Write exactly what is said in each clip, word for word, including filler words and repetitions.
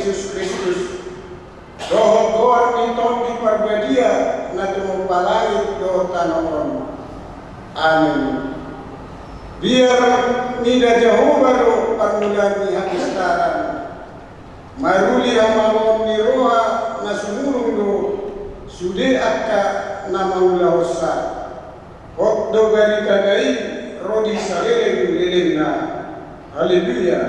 Jesus Kristus, dohot goar ni Tondi Parbadia na tumompa langit dohot tano on. Amin. Biar mida Jahowa do parmulaan ni hapistaran. Maruli hamaloon ni roha na sumurung do sude angka na mangulahonsa. Hot do baritana i ro di saleleng-lelengna. Haleluya.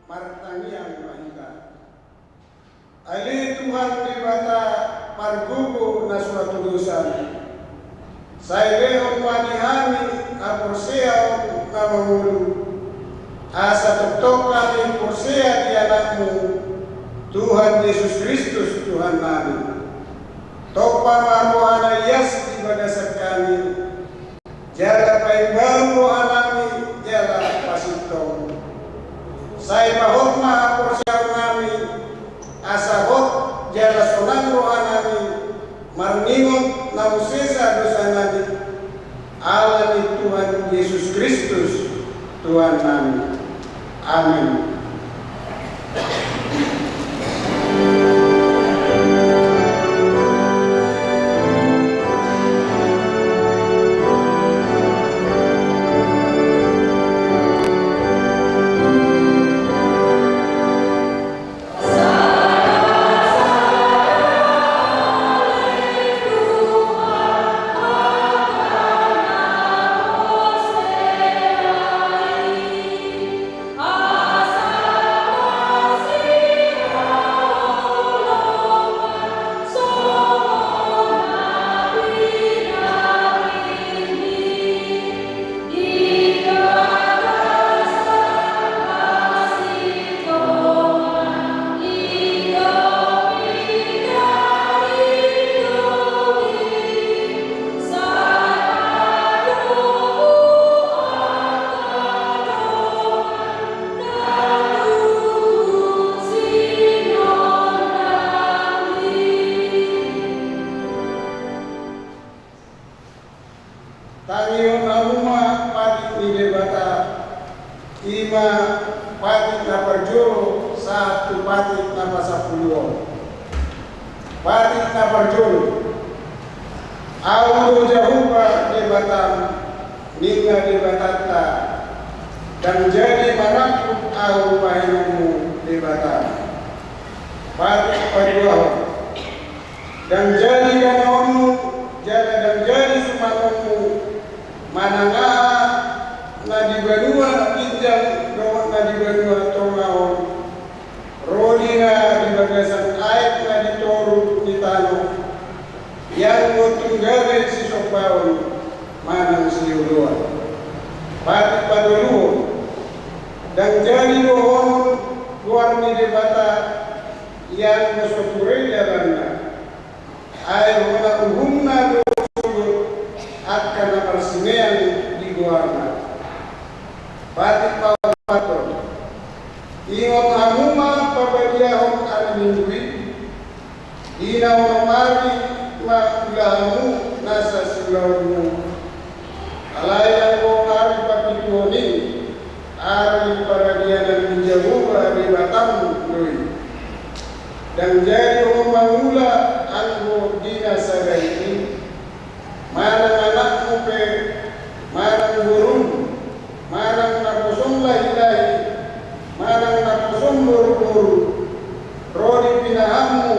Martangiang ma hita. Ale Tuhan Debata pargogo na so hatudosan, sai lehon ma di hami haporseaon na mangolu, asa tongtong hami porsea di Anakmu, Tuhan Jesus Kristus Tuhannami. Tompa ma roha na ias di bagasan hami, jala paimbaru rohanami jala pasintong. Sai pahot ma haporseaonnami, asa hot jala sonang rohanami, marningot na husesa dosanami, ala ni Tuhan Jesus Kristus Tuhannami. Amin. Tangihon hamu ma patik ni Debata, i ma patik na parjolo sahat tu patik na pasampuluon. Patik na parjolo. Ahu do Jahowa Debatam, ninna Debatanta, ndang jadi manangkup Ahu bahenonmu Debatam. Patik paduahon. Ndang jadi danaonmu, jala ndang jadi sumangonmu, manang aha na di banua ginjang dohot na di banua tonga on, ro di na di bagasan aek na di toru ni tano, ianggo tung gabe sisombaon manang sioloan. Patik patoluhon. Ndang jadi dohonon goar ni Debata, ianggo so ture dalanna. Ai hona uhumna do sogot angka na marsinean di goarna. Patik paopathon. Ingot hamu ma pabadiahon ari Minggu i, di na onom ari ma ulaonmu nasa siulaonmu. Alai anggo ari papituhon i, ari paradianan ni Jahowa Debatam do i. Ndang jadi ho mangula anggo di na sadari i, manang anakmu pe, manang borum, manang naposom lahilahi, manang naposom boruboru, ro di pinahanmu,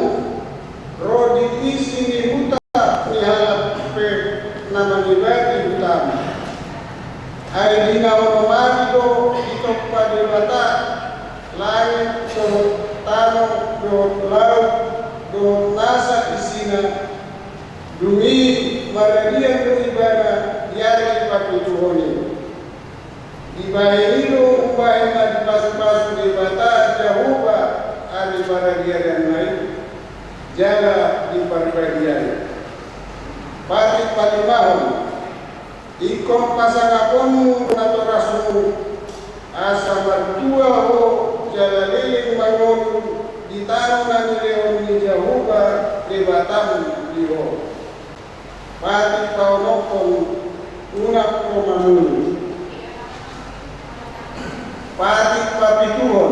ro di isi ni huta ni halak pe na mangibati hutam. Ai di na onom ari do ditompa Debata langit dohot tano dohot laut dohot nasa isina, dung i maradian do ibana di ari papituhon i. Dibahen i do umbahen na dipasupasu Debata Jahowa ari paradiananna i, jala diparbadiai. Patik palimahon. Ingkon pasangaponmu natorasmu, asa martua ho jala ngolu di tano na nilehon ni Jahowa Debatam di ho. Patik paonomhon, unang ho mamunu. Patik papituhon,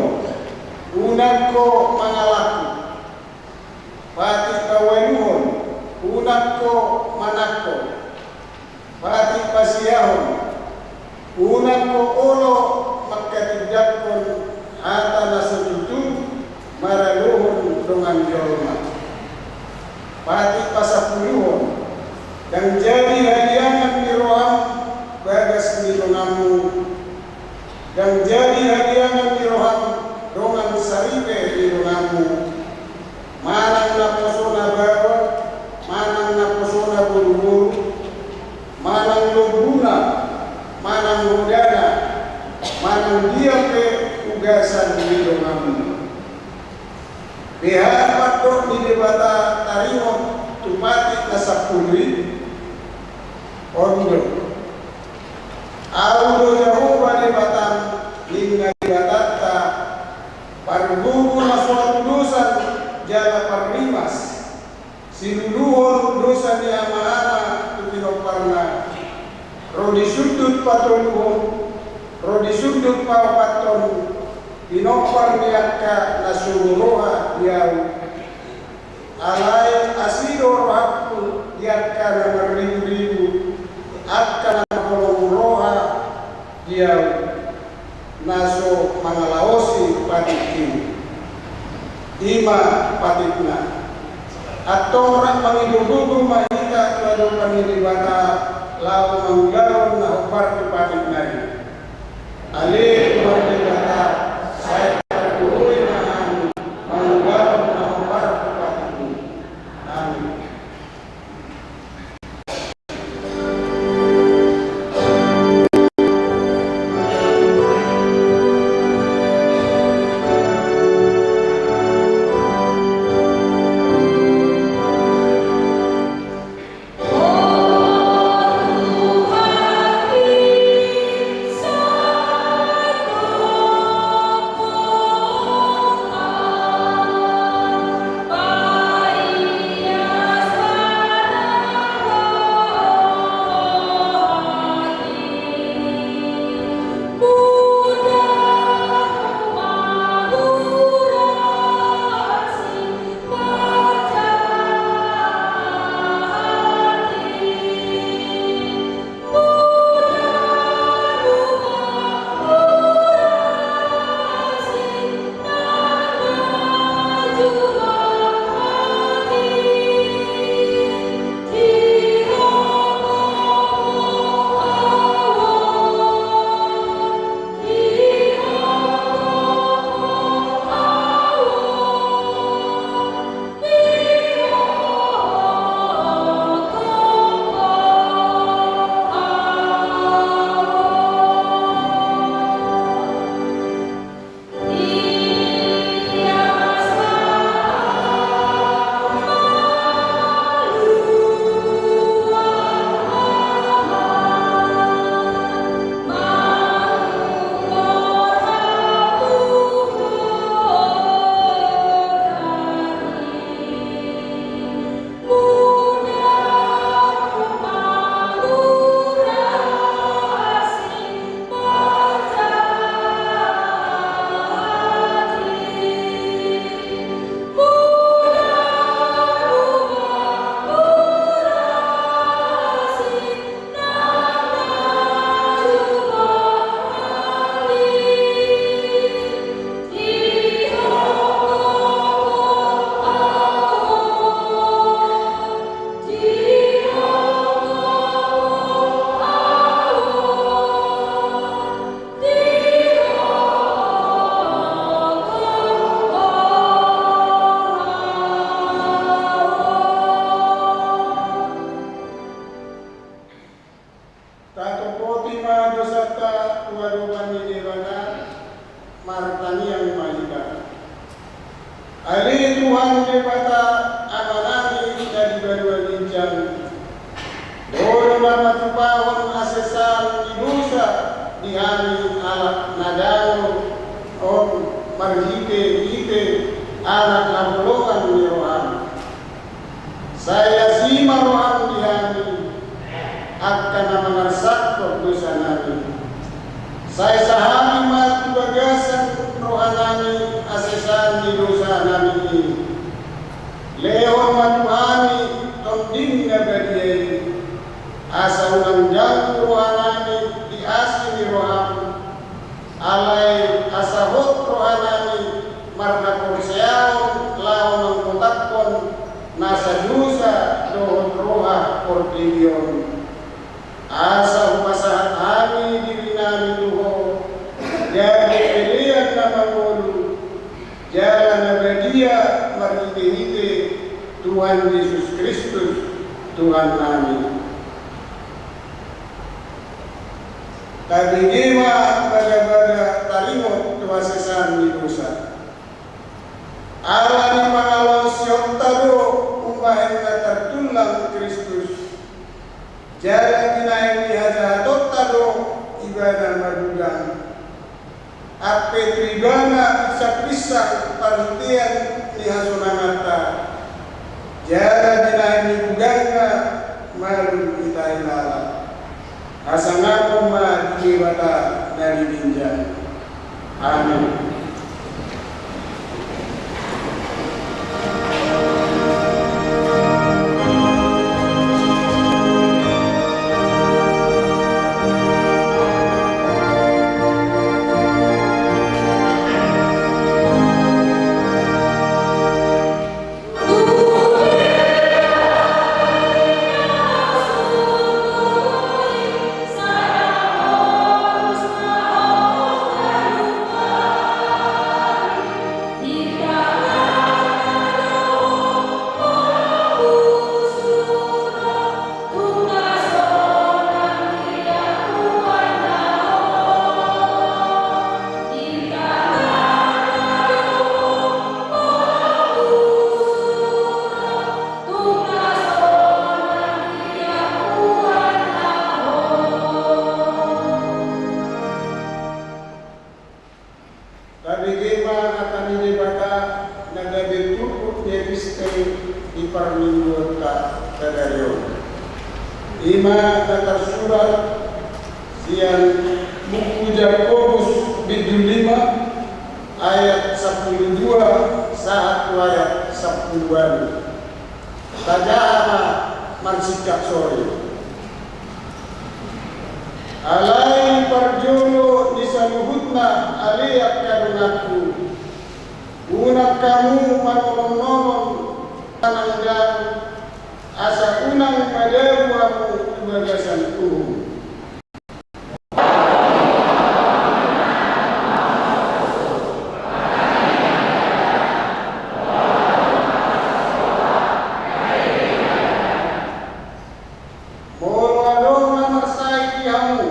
unang ho mangalaku. Patik paualuhon, unang ho manangko. Patik pasiahon, unang ho olo manghatindanghon hata na so tutu maralohon dongan jolma. Patik pasampuluhon, ndang jadi haliangan ni roham bagas ni donganmu, ndang jadi haliangan ni roham dongan saripe ni donganmu, manang naposona baoa, manang naposona boruboru, manang lombuna, manang hodana, manang dia pe ugasan ni donganmu. Beha pandok ni Debata taringot tu patik na sampulu i? On do: Ahu do Jahowa Debatam, ninna Debatanta, pargogo na so hatudosan jala parrimas, siluluhon dosa ni amaama tu pinomparna, ro di sundut patoluhon, ro di sundut paopathon pinompar ni angka na so roha di ahu. Alai asi do rohangku di angka na marriburibu, angka na holong roha di ahu, na so mangalaosi patik i. I ma patikna. Antong rap mangido gogo ma hita tu adopan ni Debata laho mangulahon na hombar tu patikna i. Ale Tuhan Debata, sai targogo ma hami mangulahon na hombar tu patikmi. Amin. Tatopoti ma dosanta tu adopan ni Debata, martangiang ma hita. Ale Tuhan Debata, Amanami na di banua ginjang, Ho do na patupahon hasesaan ni dosa di hami halak na dao on, marhite-hite Anak haholongan ni roham. Sai asi ma roham di hami angka na mangarsahon dosanami. Sai sahat hami ma tu bagasan rohanami hasesaan ni dosanami i. Lehon ma tu hami Tondim na badia i, asa unang jangku rohanami di asi ni roham, alai asa hot rohanami marhaporseaon laho manggotaphon nasa dosa dohot roha portibi on. Asa hupasahat hami dirinami tu Ho, gabe pelean na mangolu, jala na badia marhite-hite Tuhan Jesus Kristus, Tuhannami. Tabege ma bagabaga taringot tu hasesaan ni dosa. Ala ni pangalaosionta do umbahen na tartullang Kristus. Jala binahen ni hajahatonta do Ibana magodang. Ampe tu Ibana pinsang-pinsang parhitean ni hasonanganta. Jala binahen ni godangna malum hita hilala. Hasangapon ma di Debata na di ginjang. Amin. Tabege ma hata ni Debata na gabe turpuk ni epistel di parmingguonta sadari on. I ma na tarsurat sian buku Jakobus bindu lima ayat sampulu dua sahat tu ayat sampulu ualu. Tajaha ma marsingkat sori. Alai parjolo ni saluhutna ale angka donganku, unang hamu manolong-nolong, manang ndang, asa unang madabu hamu tu bagasan uhum. Molo adong na marsahit di hamu,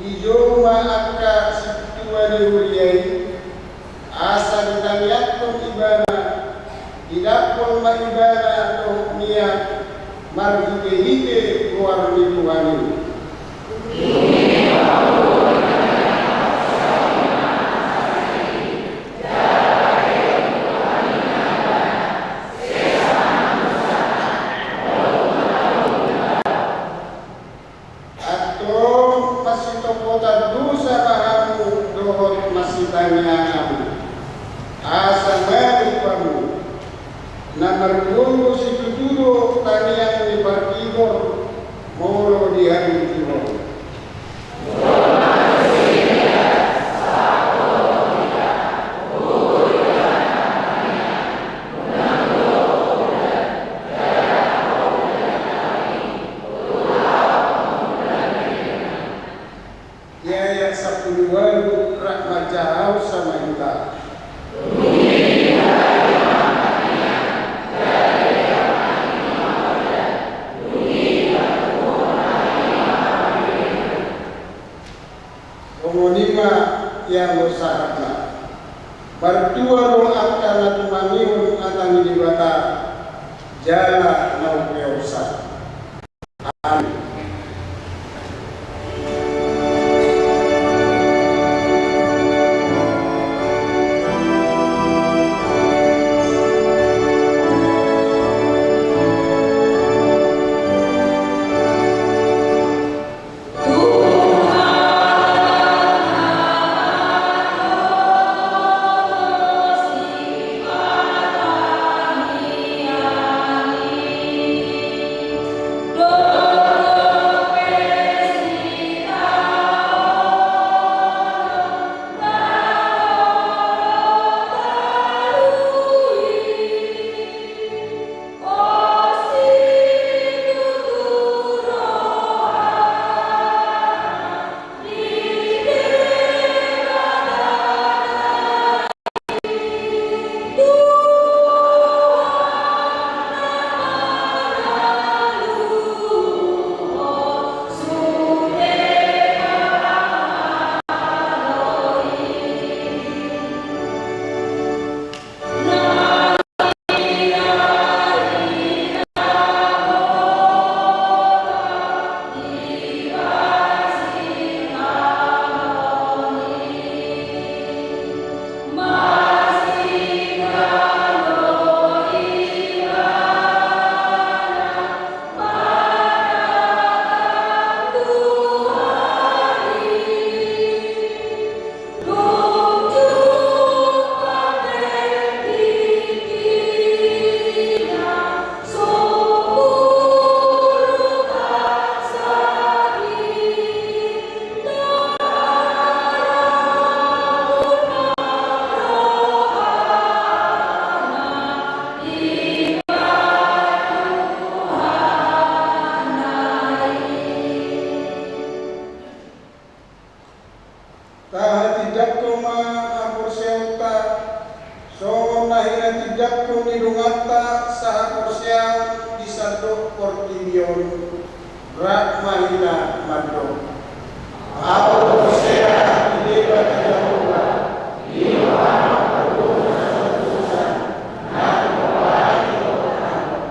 dijou ma angka sintua ni huria i, asa ditangiangkon ibana, didakkon ma ibana dohot miak marhite-hite goar ni Tuhan i. Antong masitompotan dosa ma hamu dohot masitangiangan, asa malum hamu. Na margomgom situtu do tangiang ni partigor molo di hamu tingkos. Di ayat sampulu ualu rap manjaha hausa ma hita. Songon i ma ianggo sahatna. Martua do angka na tumangihon hata ni Debata jala na umpeopsa. Amin. Siapkon ni donganta sahaporseaon di sandok portibi on, rap ma hita mandok. Ahu porsea di Debata Jahowa, i do Amang Pardosa solu-soluan, na tumompa hami dohot hamu.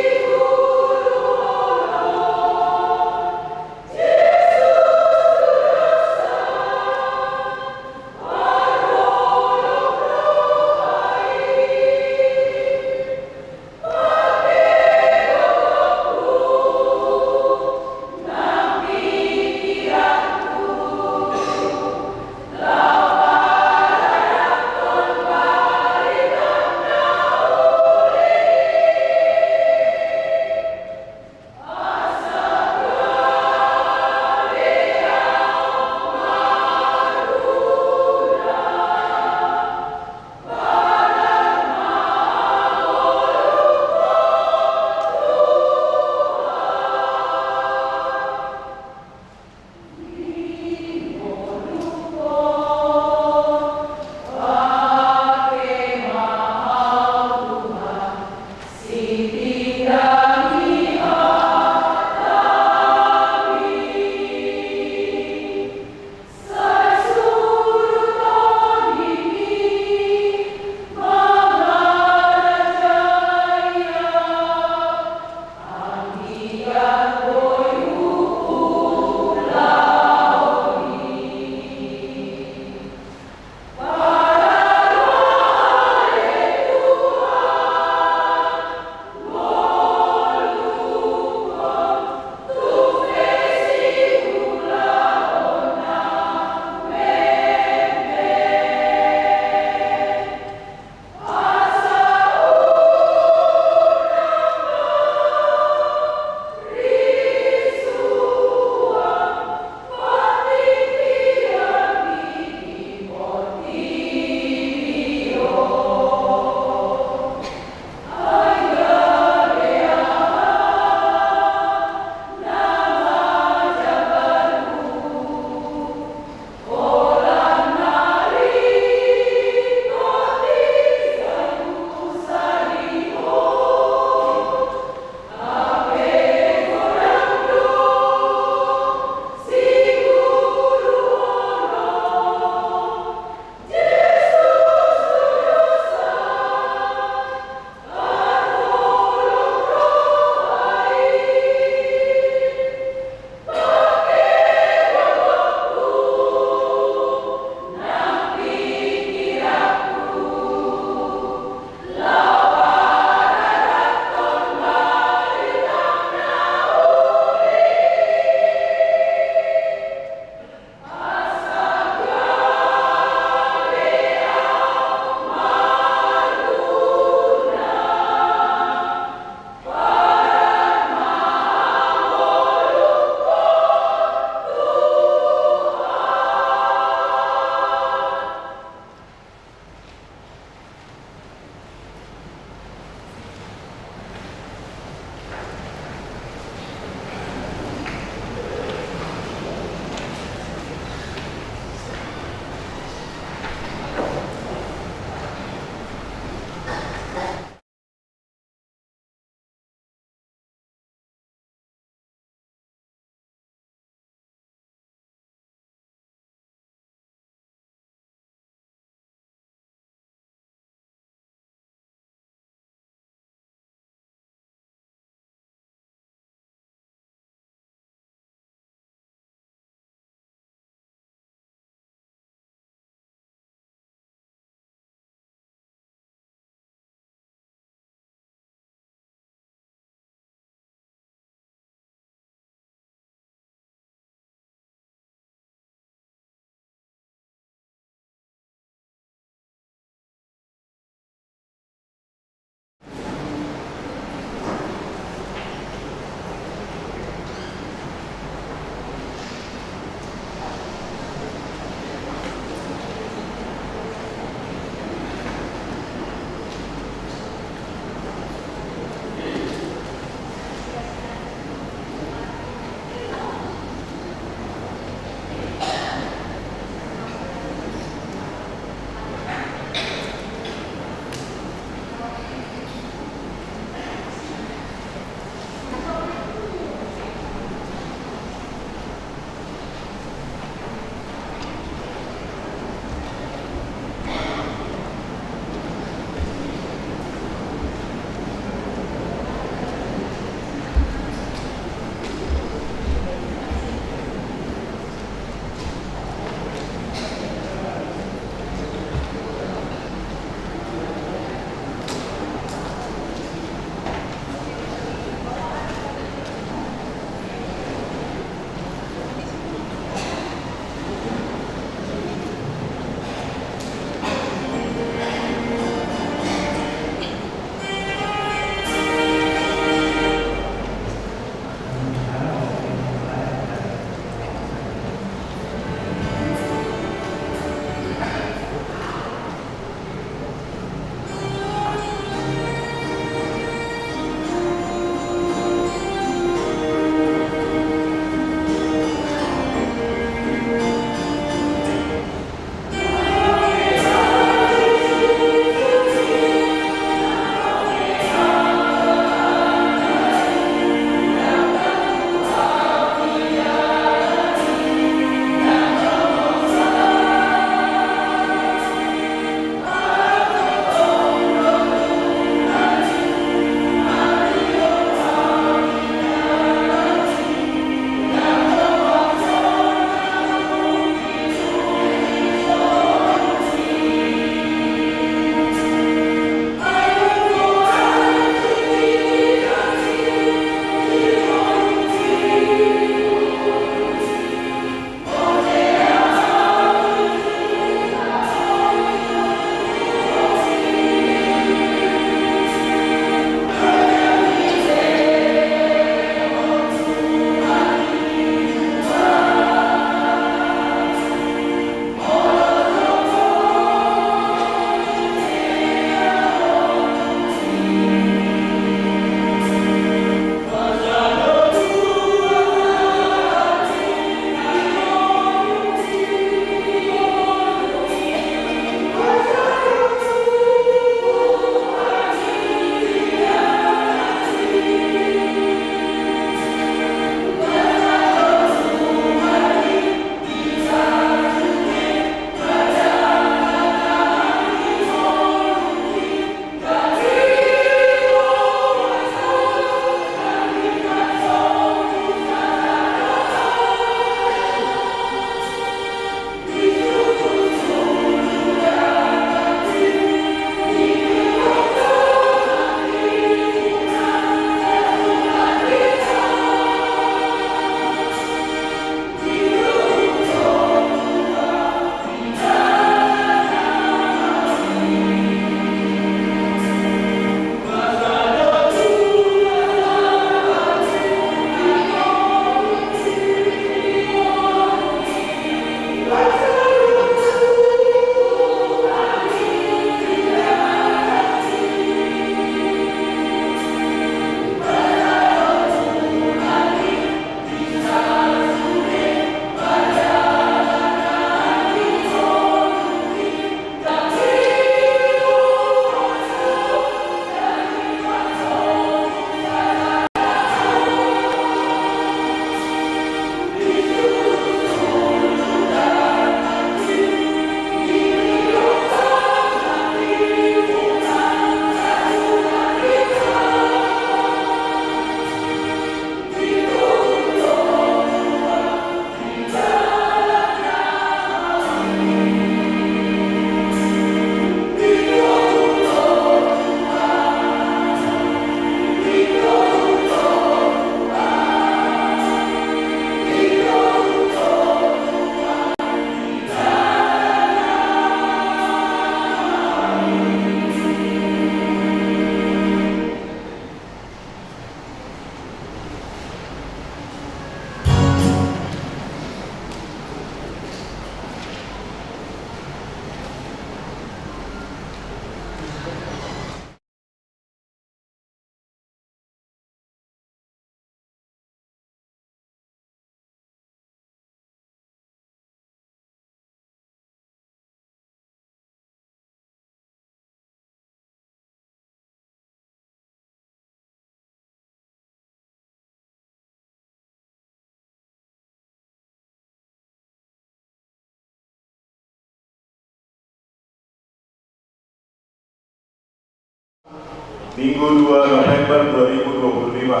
Minggu dua November dua ribu dua puluh lima.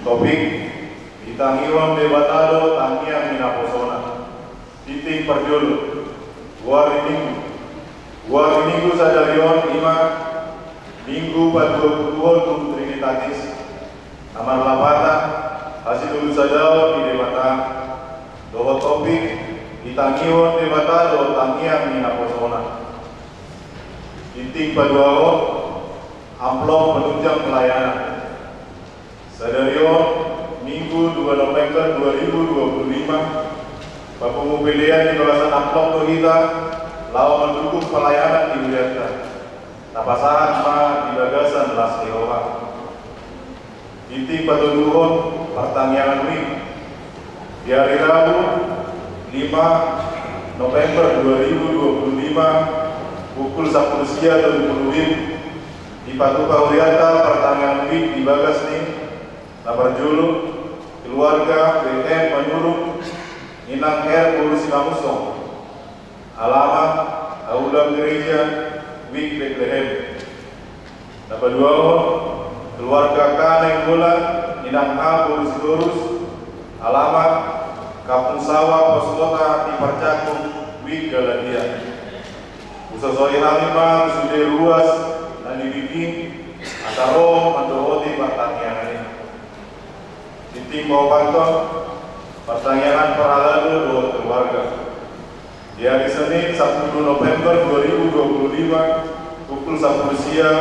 Topik: Ditangihon Debata do tangiang ni naposona. Tingting parjolo: Goar ni Minggu. Goar ni Minggu sadari on i ma Minggu paduapuluhon tu Trinitatis, na marlapatan hasitolusadaon ni Debata. Dohot topik: Ditangihon Debata do tangiang ni naposona. Tingting paduahon: Amplop penunjang pelayanan. Sadari on, Minggu dua November dua ribu dua puluh lima, papungu pelean di bagasan amplop do hita laho mandukung pelayanan di hurianta. Tapasahat ma di bagasan las ni roha. Tingting patoluhon: Partangiangan WIB. Di ari Rabu, lima November dua ribu dua puluh lima, pukul sampulu sia tolu pulu WIB, dipatupa hurianta partangiangan WIB di bagas ni: Na parjolo, keluarga B M Manurung, Inang R boru Simangunsong. Alamat: Aula Gereja, WIB Betlehem. Na paduahon, keluarga K Nainggolan, Inang A boru Sitorus. Alamat: Kampung Sawah, Pos Kota, Timpar Cakung, WIB Galatia. Husosoi hami ma tu sude ruas na di WIB i, asa ro mandohoti partangiangan i. Tingting paopathon: Partangiangan parhalado dohot keluarga. Di ari Senin, sampulu November dua ribu dua puluh lima, pukul sampulu sia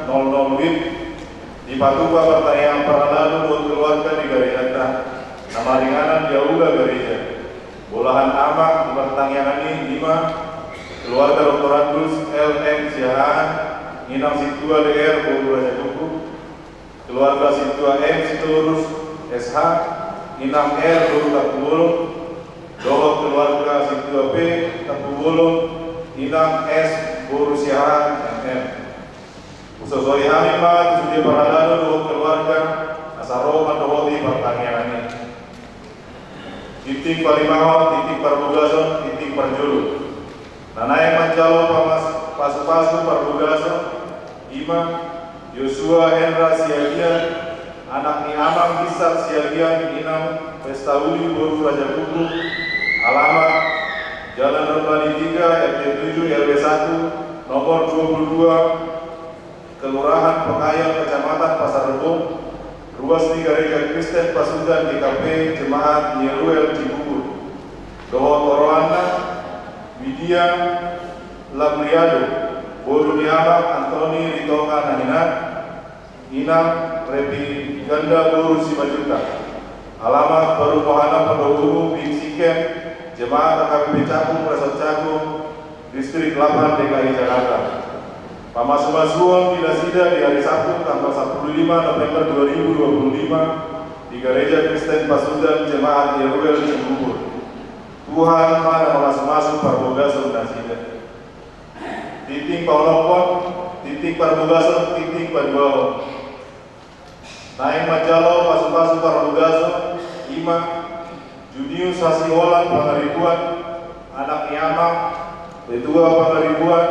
nol nol WIB, dipatupa partangiangan parhalado dohot keluarga di garejanta, na maringanan di Aula Gereja. Bolahan amak di partangiangan i i ma keluarga Doktorandus L M Siahaan, Inang Sintua D R boru Raja Kuku, keluarga Sintua M Sitorus S H, Inang R boru Tampubolon, dohot keluarga Sintua P Tampubolon, Inang S boru Siahaan M M. Husosoi hami ma tu sude parhalado dohot keluarga, asa ro mandohoti partangiangan i. Tingting palimahon: Tingting parbogason, tingting parjolo. Na naeng manjalo pamas-, pasupasu parbogason i ma Yosua Hendra Siagian, anak ni Amang Binsar Siagian, Inang Pestauli boru Raja Kuku. Alamat: Jalan Dharma Ditiga, R T tujuh, R W satu, nomor dua puluh dua, Kelurahan Pekayon, Kecamatan Pasar Rebo. Ruas ni Gareja Kristen Pasundan G K P Jemaat Immanuel Cibubur. Dohot oroanna: Widia Labriado, boru ni Amang Antoni Ritonga Nanginan, Inang Repi Ganda boru Simanjuntak. Alamat: Perumahan Pondok Ungu, Bing Sikem, Jemaat H K B P Cakung, Resort Cakung, Distrik delapan D K I Jakarta. Pamasumasuon di nasida di ari Sabtu tanggal sampulu lima November dua ribu dua puluh lima di Gareja Kristen Pasundan Jemaat Immanuel Cibubur. Tuhan ma na mamasumasu parbogason nasida. Tingting paonomhon: Tingting parbogason, tingting paduahon. Naeng manjalo pasupasu parbogason i ma Junius Hasiholan Pangaribuan, anak ni Amang Petua Pangaribuan,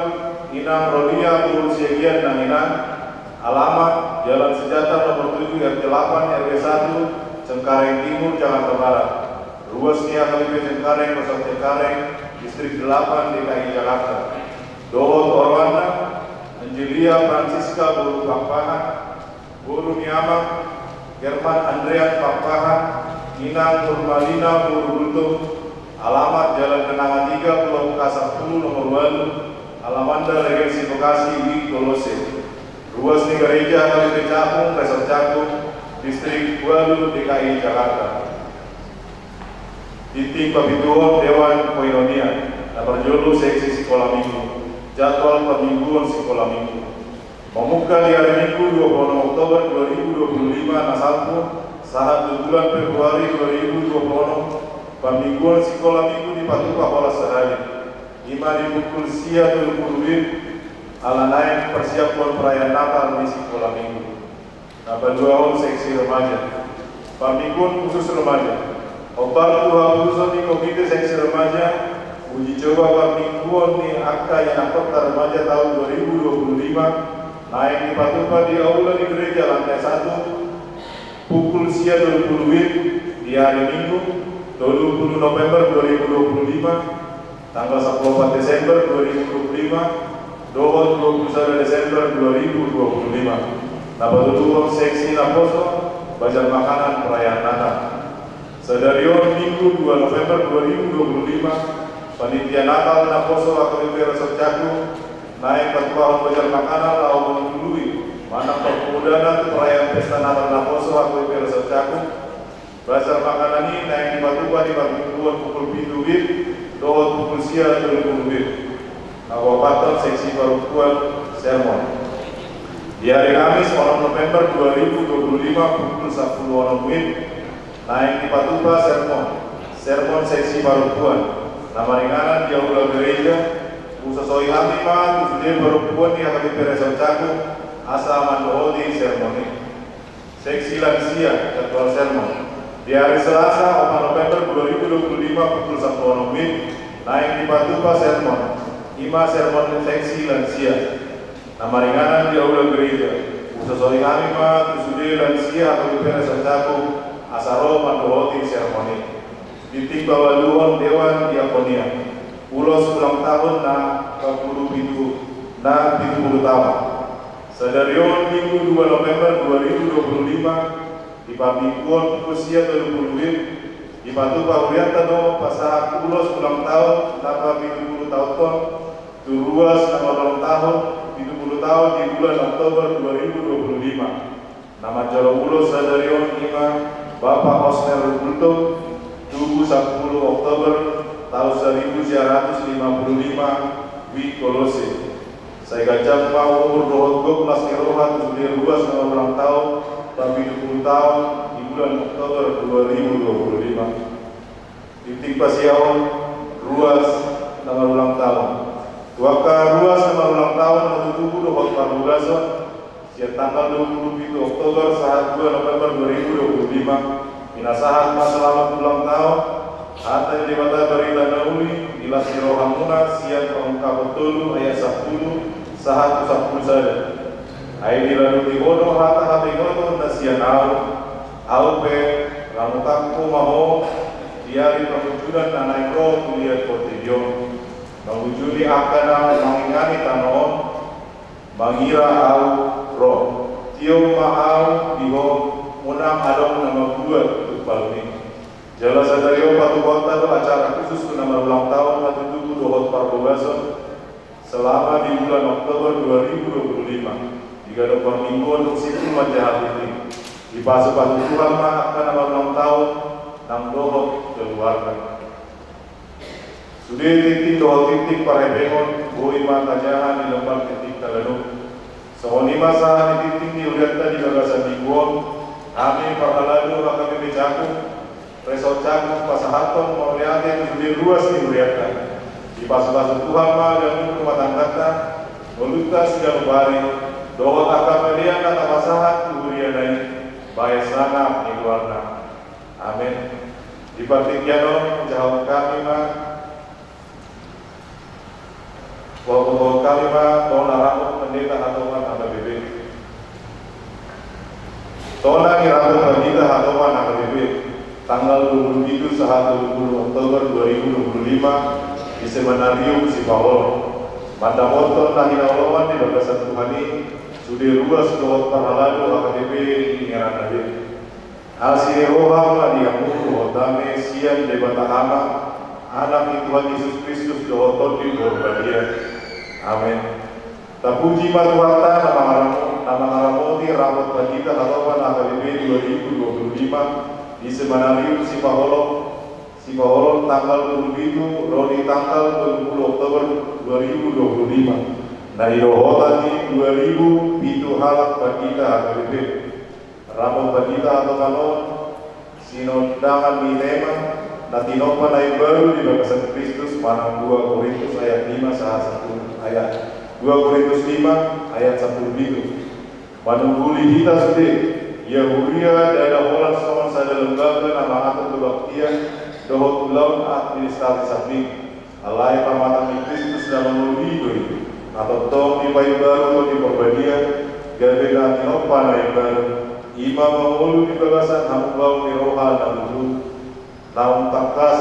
Inang Rolia boru Siagian Nanginan. Alamat: Jalan Sejahtera nomor tujuh, R T delapan, R W satu, Cengkareng Timur, Jakarta Barat. Ruas ni H K B P Cengkareng, Resort Cengkareng, Distrik delapan D K I Jakarta. Dohot oroanna: Angelia Francisca boru Pakpahan, boru ni Amang Herman Andrean Pakpahan, Inang Nurmalina boru Gultom. Alamat: Jalan Kenanga tiga, Blok K sampulu nomor ualu, Alamanda, Regensi Bekasi, WIB Kolose. Ruas ni Gareja H K B P Cakung, Resort Cakung, Distrik ualu D K I Jakarta. Tingting papituhon: Dewan Koinonia. Na parjolo, seksi sikola minggu. Jadwal pamingguon sikola minggu. Mamungka di ari Minggu dua puluh enam Oktober dua ribu dua puluh lima na salpu, sahat tu bulan Februari dua ribu dua puluh enam, pamingguon sikola minggu dipatupa holan sahali. I ma di pukul sia tolu pulu WIB, ala naeng persiaphon perayaan Natal di sikola minggu. Na paduahon, seksi remaja. Pamingguon khusus remaja. Hombar tu haputusan ni Komite Seksi Remaja, uji coba pamingguon ni angka ianakhonta remaja taon dua ribu dua puluh lima, Naeng dipatupa di aula ni gereja lantai satu, pukul sia tolu pulu wib di hari Minggu, tolu pulu November dua ribu dua pulu lima, tanggal sampulu opat Desember dua ribu dua pulu lima, dohot dua pulu sada Desember dua ribu dua pulu lima. Na patuduhon seksi naposo, bazar makanan perayaan Natal. Sadari on Minggu dua November dua ribu dua pulu lima, panitia Natal naposo H K B P Resort Cakung, naeng patupahon bazar makanan laho mangulului manang parpindahan tu perayaan pesta Natal naposo H K B P Resort Cakung. Bazar makanan i naeng dipatupa di parmingguon pukul pitu wib dohot pukul sia tolu pulu wib. Na paopathon seksi parompuan sermon. Di hari Kamis onom November dua ribu dua pulu lima pukul sampulu onom wib, naeng dipatupa sermon, sermon seksi parompuan, na maringanan di aula gereja. Husosoi hami ma tu sude parompuan di H K B P Resort Cakung asa mandohoti sermon i. Seksi lansia, jadwal sermon. Di hari Selasa opat November dua ribu dua pulu lima pukul sampulu onom wib, naeng dipatupa sermon, i ma sermon seksi lansia, na maringanan di aula gereja. Husosoi hami ma tu sude lansia H K B P Resort Cakung asa ro mandohoti sermon i. Tingting pabaluhon dewan diakonia, ulos ulang tahun na pampulu pitu, na pitu pulu taon. Sadari on Minggu dua November dua ribu dua pulu lima, di parmingguon pukul sia tolu pulu wib, dipatupa hurianta do pasahat ulos ulang tahun na papitu pulu taon on tu ruas na marulang tahun pitu pulu taon di bulan Oktober dua ribu dua pulu lima. Na manjalo ulos sadari on i ma Bapak Osner Gultom, tubu sampulu Oktober tahun saribu sia ratus lima pulu lima, Wijk Kolose. Sai ganjang ma umur dohot gok las ni roha tu sude ruas na marulang tahun papitu pulu taon di bulan Oktober dua ribu dua pulu lima. Tingting pasiaon ruas na marulang tahun. Tu angka ruas na marulang tahun na tutubu dohot parbogason, sian tanggal dua pulu pitu Oktober sahat dua November dua ribu dua pulu lima, pinasahat ma selamat ulang tahun, hata ni Debata barita na uli di las ni rohamuna sian Pangungkapon tolu ayat sampulu sahat tu sampulu sada. Ai dilanduti ho do hata habaonon na sian ahu, ahu pe, ramutangku ma ho di ari pangunjunan na naeng ro tu liat portibi on. Mangunjuni angka na mangingani tano on, mangira ahu ro. Tio ma ahu di ho, unang adong na mambuat tumpalmi. Jala sadari on patupaonta do acara khusus tu na marulang tahun na tutubu dohot parbogason selama di bulan Oktober dua ribu dua pulu lima, di ganup parmingguon dung simpul manjaha tingting. Dipasupasu Tuhan ma angka na marulang tahun nang dohot keluarga. Sude tingting dohot tingting parhepengon boi ma tajaha di lembar tingtingta ganup. Songon i ma sahat ni tingting ni hurianta di bagasan minggu on, hami parhalado H K B P Cakung, Resort Cakung pasahathon mauliate tu sude ruas ni hurianta. Dipasupasu Tuhan ma ganup rumah tangganta, ngolunta siganup ari, dohot angka pelean na tapasahat tu huriana i, bahen sangap ni goarna. Amen. Di partingkian on, jahahon hami ma, hubotohon hami ma tona rambut pandita hatopan H K B P. Tona ni rambut pandita hatopan H K B P, tanggal dua pulu pitu sahat dua pulu Oktober dua ribu dua pulu lima, di Seminarium Sipaholom. Mandapothon na hinaholongan di bagasan Tuhan i, sude ruas dohot parhalado H K B P di inganan na be. Asi ni roha ma di hamu dohot dame sian Debata Ama, Anak ni Tuhan Jesus Kristus dohot Tondi Porbadia. Amen. Tapuji ma Tuhanta na mangaramo-, na mangaramoti rambut pandita hatopan H K B P dua ribu dua pulu lima di Seminarium Sipaholom, Sipaholom tanggal dua pulu pitu ro di tanggal dua pulu Oktober dua ribu dua pulu lima. Na nidohotan ni dua ribu pitu halak pandita H K B P. Rambut pandita hatopan on, sinondangan ni tema na tinompa na imbaru di bagasan Kristus manang dua Korintus ayat lima sahat sampulu, ayat dua Korintus lima ayat sampulu pitu. Manungguli hita sude, ia huria ndada holan songon sada lembaga na mangatur kebaktian dohot ulaon administrasi sambing. Alai pamatang ni Kristus na mangoloi do i. Na tongtong dipaimbaru di Parbadia, gabe na tinompa na imbaru, i ma mangolu di bagasan hamubaon ni roha na luhut, naung tangkas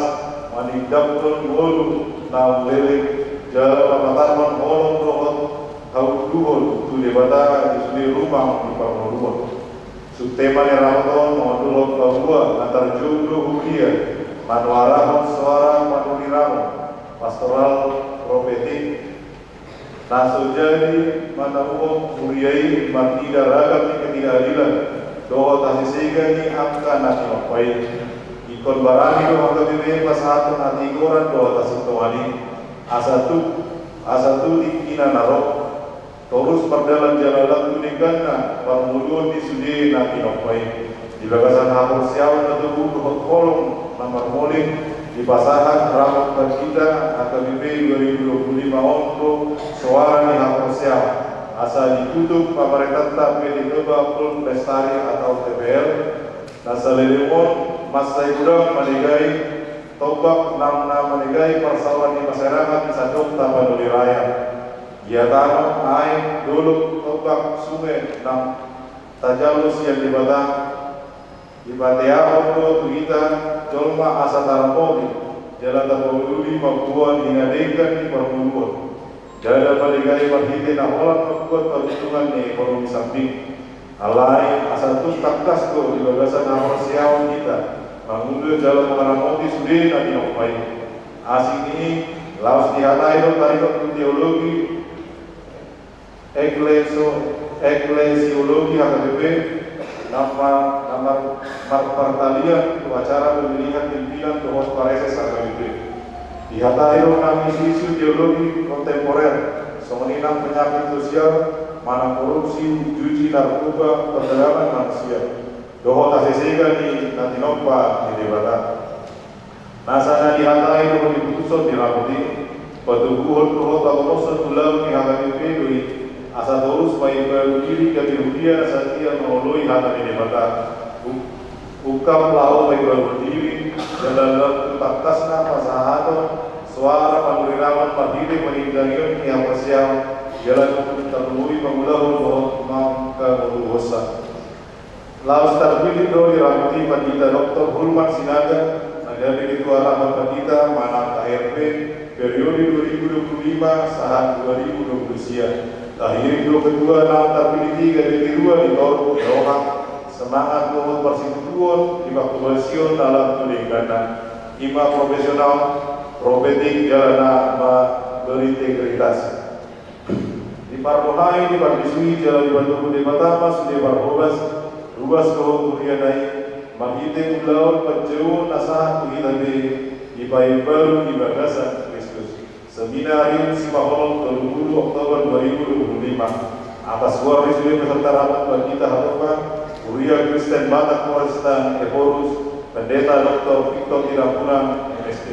manindakhon ngolu naung leleng, jala papatarhon holong dohot haunduhon tu Debata di sude rumang ni parngoluon. Suksuk ma ni ramoton mangondolhon paboa na tarjou do huria, manuarahon soara panurirangon, pastoral profetik, na so jadi manauhon huria i marnida ragam ni ketidakadilan dohot hasesega ni angka na tinompa i. Ingkon barani do H K B P pasahathon hatigoran dohot hasintongan i, asa tuk, asa tuk tingkina na ro, torus mardalan jala lam tu dengganna parngoluon ni sude na tinompa i. Di bagasan haporseaon na togu dohot holong na marmolin, dipasahat ramot pandita H K B P dua ribu dua puluh lima on do soara ni haporseaon, asa ditutup pamarentanta P T Toba Pul Lestari atau T P L. Na saleleng on, mansai godang manegai tombak nang na manegai parsaoran ni masyarakat di sandok Tapanuli Raya. Ia tano, aek, dolok, tombak, sunge nang tajalo sian Debata, dipateahon do tu hita jolma asa taramoti jala tapauli mamboan hinadenggan ni parngoluon. Ndada manegai marhite na holan mambuat paruntungan ni ekonomi sambing. Alai asa tung tangkas do di bagasan haporseaon hita mangula jala mangaramoti sude na tinompa i. Asing ni i, laos dihatai do taringot tu teologi eklesio-, eklesiologi H K B P, na ma-, na mar-, marpartalian tu acara pemilihan pimpinan dohot pareses H K B P. Dihatai do nang isu-isu teologi kontemporer, songon i nang penyakit sosial, manang korupsi, juji, narkoba, perdagangan manusia, dohot hasesega ni na tinompa ni Debata. Nasa na dihatai dohot diputushon di rapat i, patoguhon dohot patoguhon ulaon ni H K B P do i, asa torus paimbaru diri gabe huria na satia mangoloi hata ni Debata. U-, ungkap laho paimbaru diri, jala lam tu tangkasna pasahathon soara panurirangon marhite panindangion ni haporseaon, jala lam tu tarlumobi mangulahon dohot mangkangoluhonsa. Laos tarpilih do di rapat i Pandita Doktor Hulman Sinaga, na gabe ketua rapat pandita manang K R P, periode dua ribu dua puluh lima sahat dua ribu dua puluh sia. Tahirim do ketua naung tarpilih i gabe ketua di toru ni roha, semangat dohot parsitutuon di pangkobasion na lam tu dengganna. I ma profesional, profetik jala na ma-, berintegritas. Diparrohai, diparbisui jala dipatogu Debata ma sude parhobas, ruas dohot huriana i, marhite ulaon panjouon na sahat tu hita be, dipaimbaru di bagasan Kristus. Seminarium Simaholong, tolu puluh Oktober dua ribu dua puluh lima. Atas goar ni sude peserta rapat Pandita Hatopa, Huria Kristen Batak Protestan Ephorus, Pendeta Doktor Victor Tinambunan, M S D.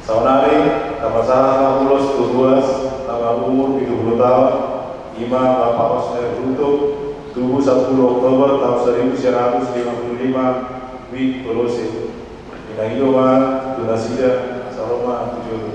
Saonari, tapasahat ma ulos tu ruas, na marumur pitu puluh taon, i ma Bapak Osner Hutop, tubu sampulu Oktober taon saribu sia ratus lima puluh lima, Wik Kolose. Inang i do ma tu nasida, asa ro ma tu jolo.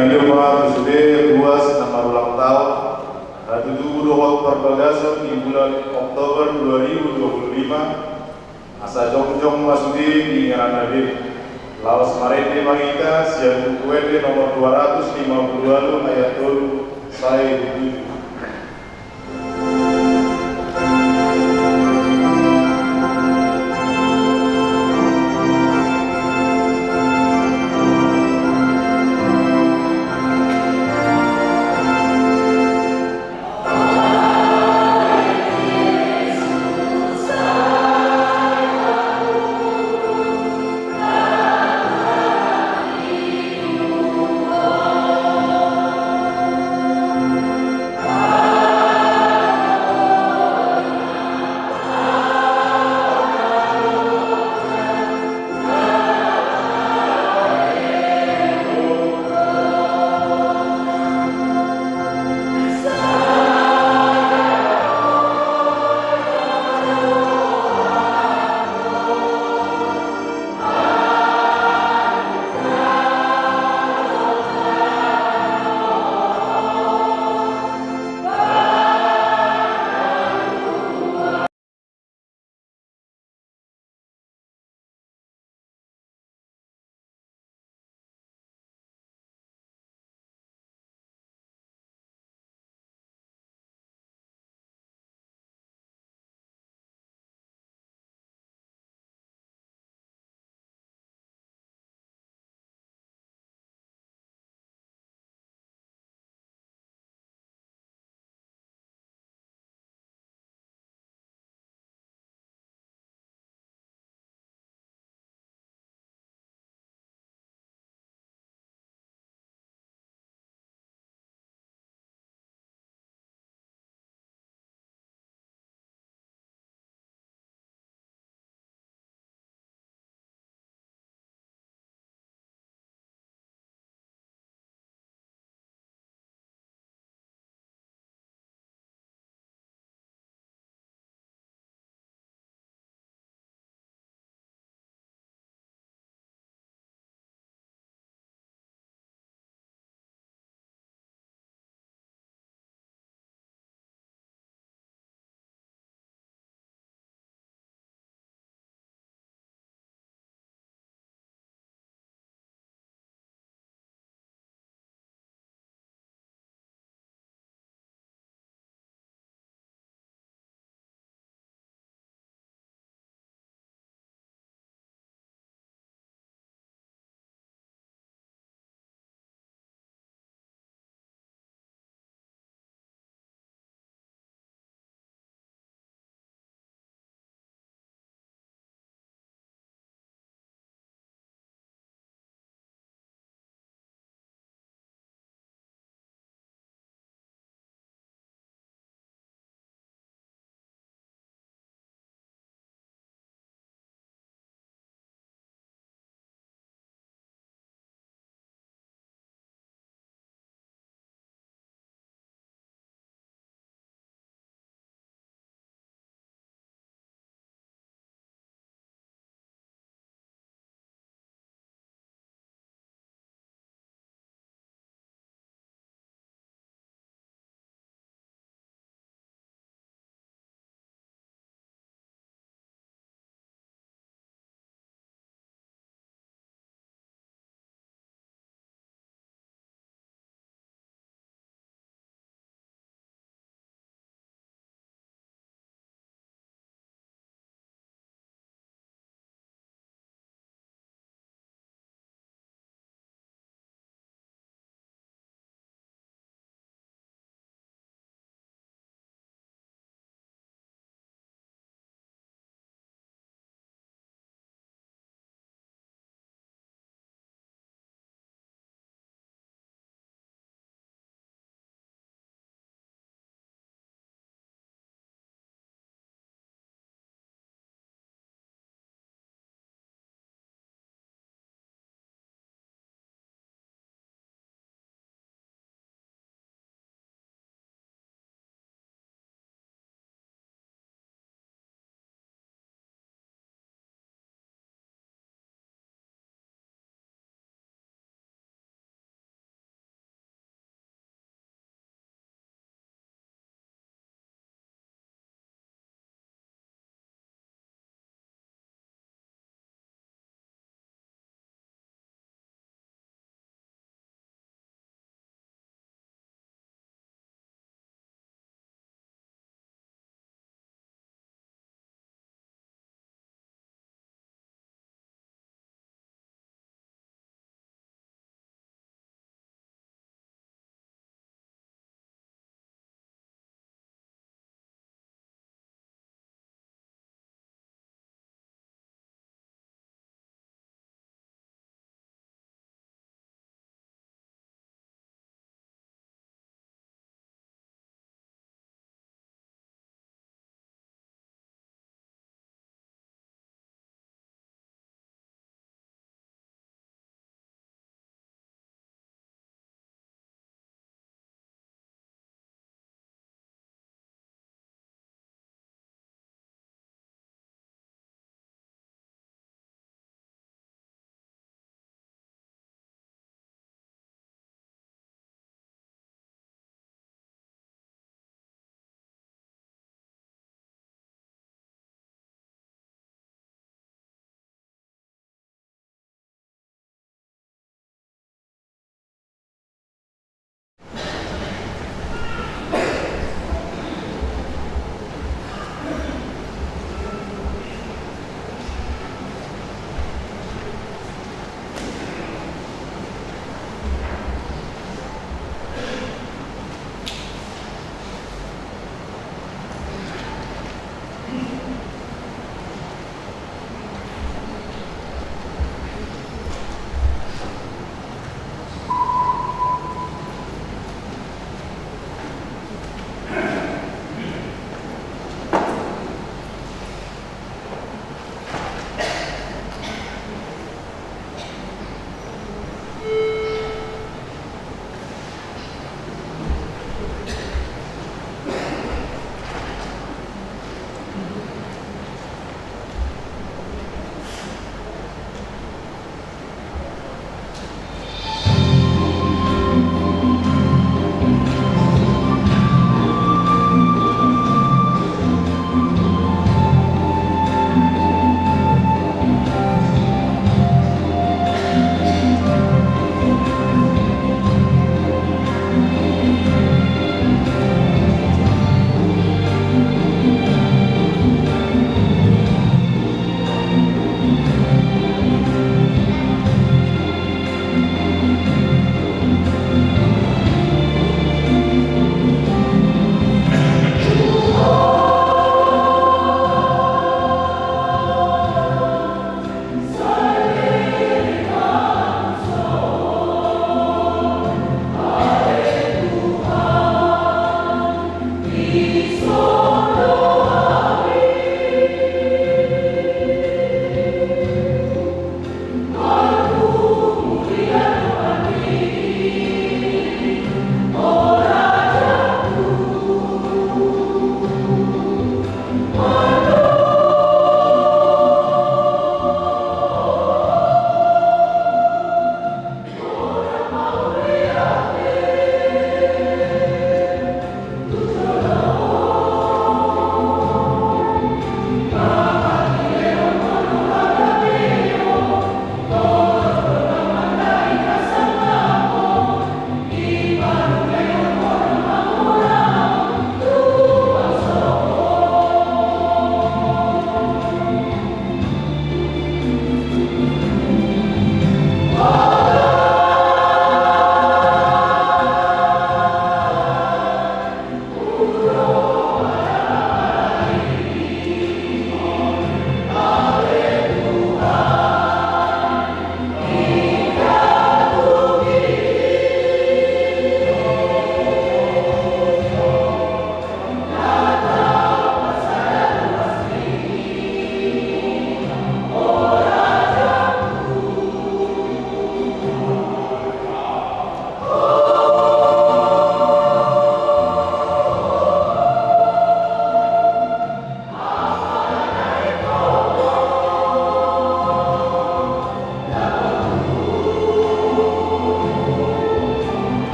Io ma tu sude ruas na marulang taon, na tubu dohot parbagason di bulan Oktober dua ribu dua puluh lima, asa jongjong ma sude di ingananna be. Laos marende ma hita sian Buku Ende nomor dua ratus lima puluh walu ayat tolu sae tu tujuh.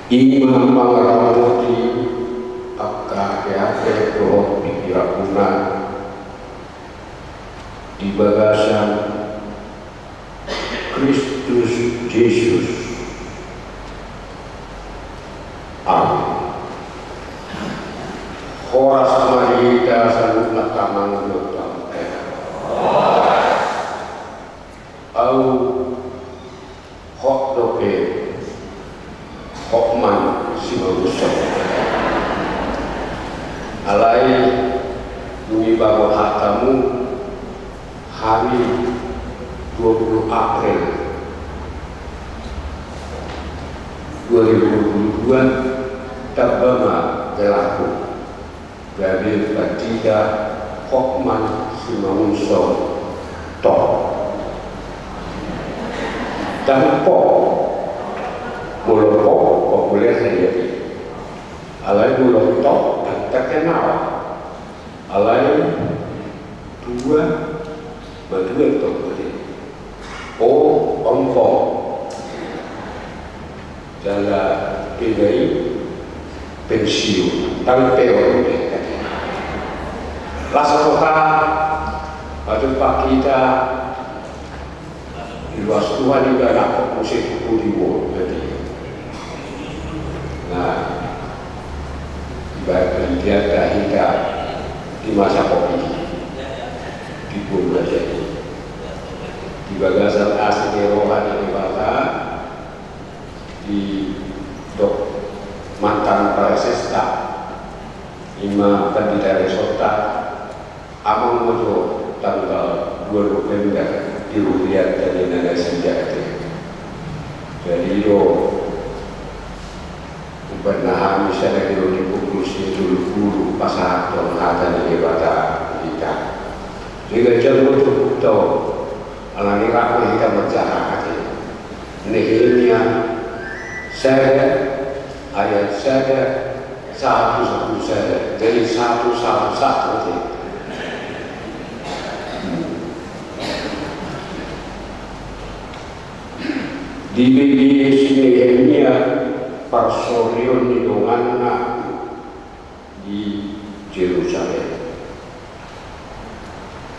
I ma mangaramoti angka ateate dohot pingkiranmuna di bagasan Kristus Jesus. Amen. Horas ma di hita saluhutna, Amang dohot Inang. Ahu hot dope, Hotman Simangunsong. Alai dung dibahen hamu, hari dua puluh April dua ribu dua puluh dua, tamba ma gelarhu. Gabe pandita Hotman Simangunsong Tok. Ndang Pok. Molo Pok, populer sadia i. Alai molo Tok, ndang terkenal. Alai tua, matua Tok, berarti. O, ompung. Jala pinda i pensiun, ndang peot be. Las roha, pajumpang hita, diloas Tuhan ibana, muse tu pudi wo, berarti. Nah, ibarat penelitian dah hita di masa covid, di pudi wo, berarti. Di bagasan asi ni roha ni Debata, didok mantan presesta, i ma pandita resonta, amang ma jo tanggal dua November di ruhutna ninna nasida, ate. Jadi do umbahen na hami sada do di pukul sia tolu pulu pasahathon hata ni Debata tu hita. Jadi ganjang do tu hita on, alani rap ma hita manjaha, ate. Nehemia sada ayat sada sahat tu sampulu sada. Jadi satu satu satu, ate. Dibege si Nehemia parsorion ni donganna di Jerusalem.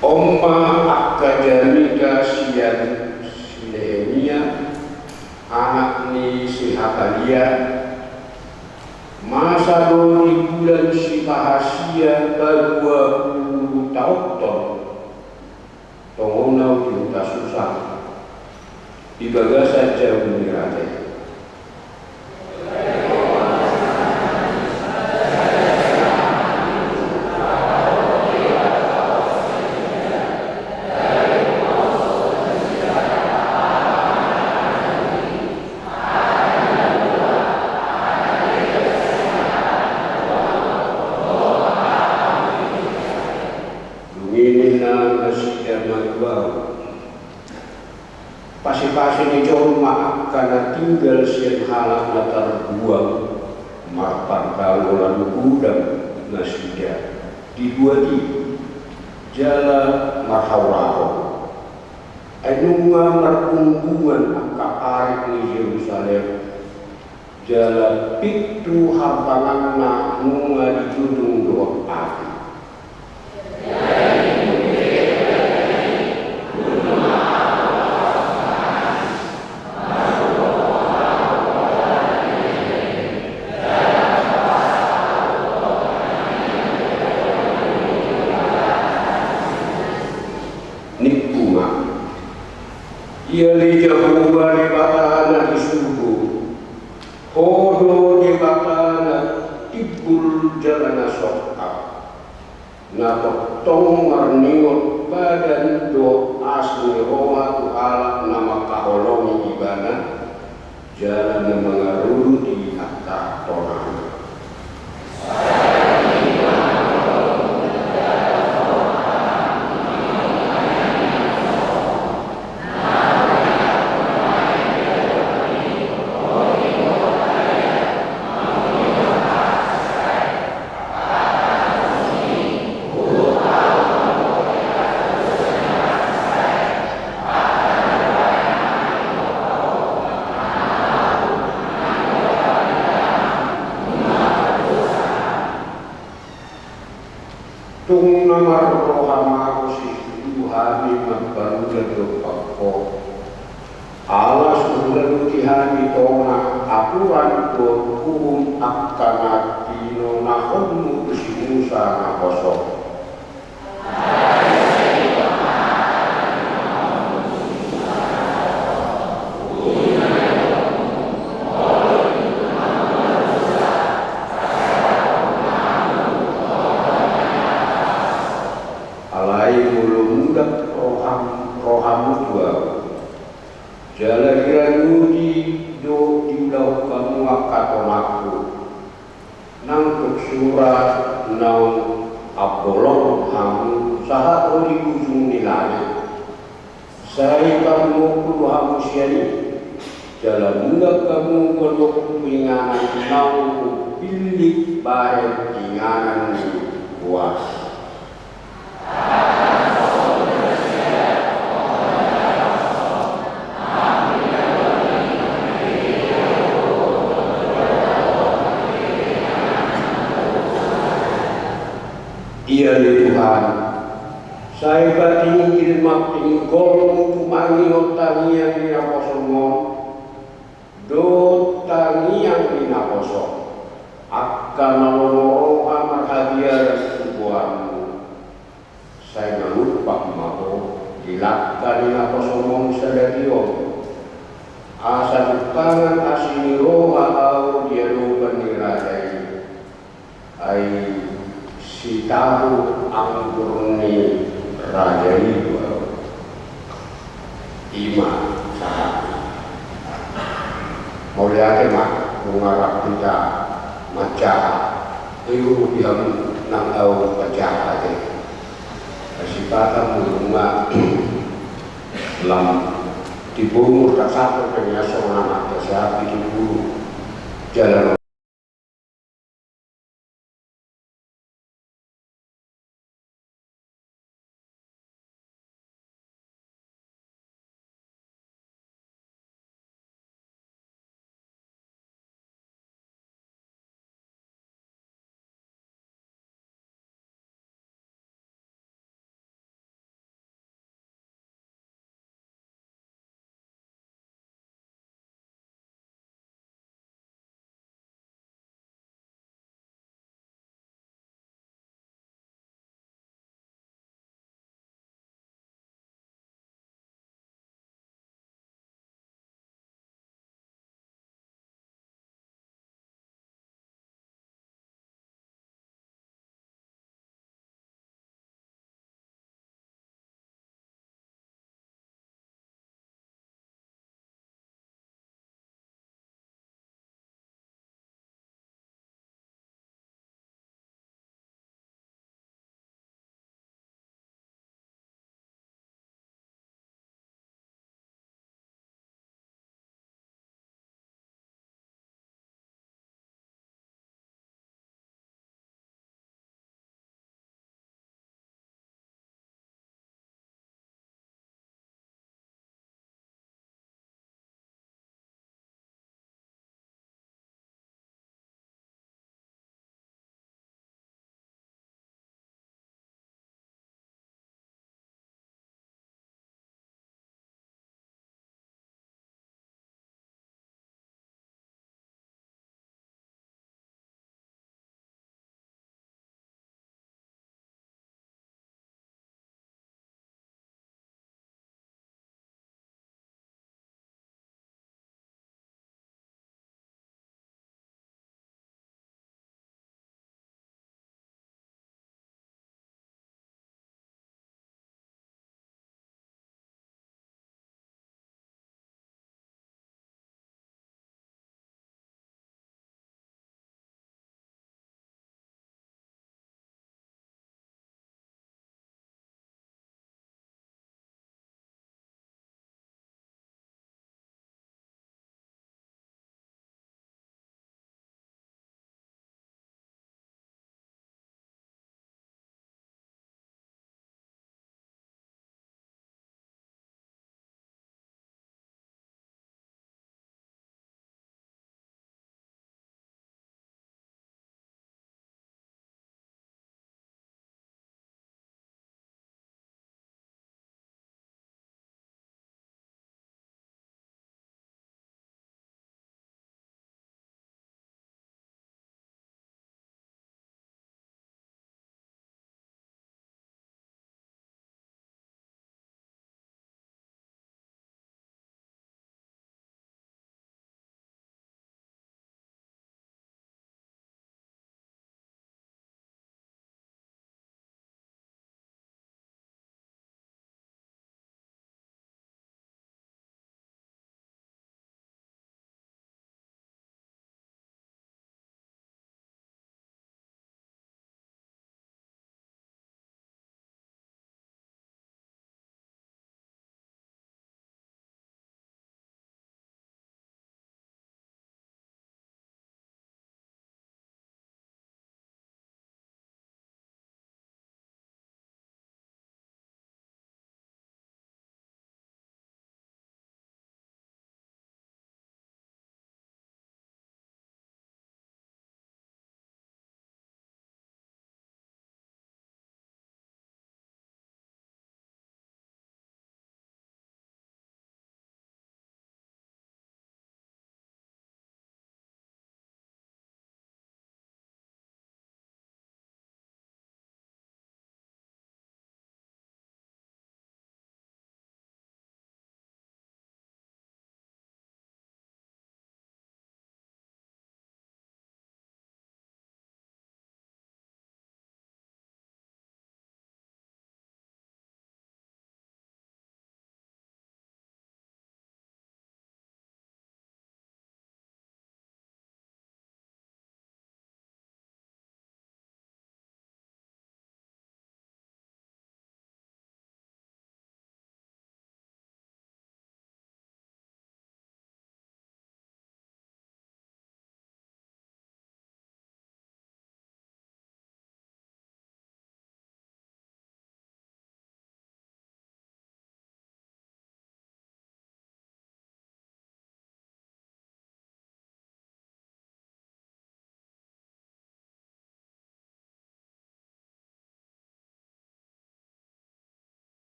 On ma angka jamita sian si Nehemia, anak ni si Hakalia, masa do di bulan sipahasia padua pulu taonhon, tongon ahu di huta Susa, di bagasan jabu ni raja i. Dung i ninna nasida ma tu ahu: Pasipasi ni jolma angka na tinggal sian halak na tarbuang, marpardaolan godang nasida di luat i, jala marhaorahon. Ai nunga marbumbungan angka parik ni Jerusalem, jala pintu harbanganna nunga dijunjung dohot api. Ningku ma: Ia ale Jahowa Debata na di surgo, Ho do Debata na timbul jala na songkap, na tongtong marningot badan dohot asi ni roha tu halak na mangkaholongi Ibana, jala na mangaruruti angka tonana. Manjalo hami tona aturan dohot uhum angka na pinonahonmu tu si Musa naposom. Alai molo mulak roham, rohamu tu Ahu, jala diradoti do diulahon hamu angka tonangku, nang tu sura naung ambolonghon hamu sahat ro di ujung ni langit, sai parumakhon do hamu sian i, jala mulak hamu parumakhon tu inganan naung hupillit bahen inganan ni goarhu. Ia ni Tuhan, sai patinggil ma pinggolmu tumangihon tangiang ni naposomon dohot tangiang ni naposom, angka na lomo roha marhabiaran tu goarmu. Sai manumpak ma Ho di langka ni naposomon sadari on, asa jumpangan asi ni roha ahu di adopan ni raja i. Ai sitahu anggur ni raja i do ahu. I ma sahat. Mauliate ma, nunga rap hita manjaha. Iurupi hamu nang ahu manjaha ate. Sipata mulu ma lam tipu murta satu penyaso nama siapi tipu jalan.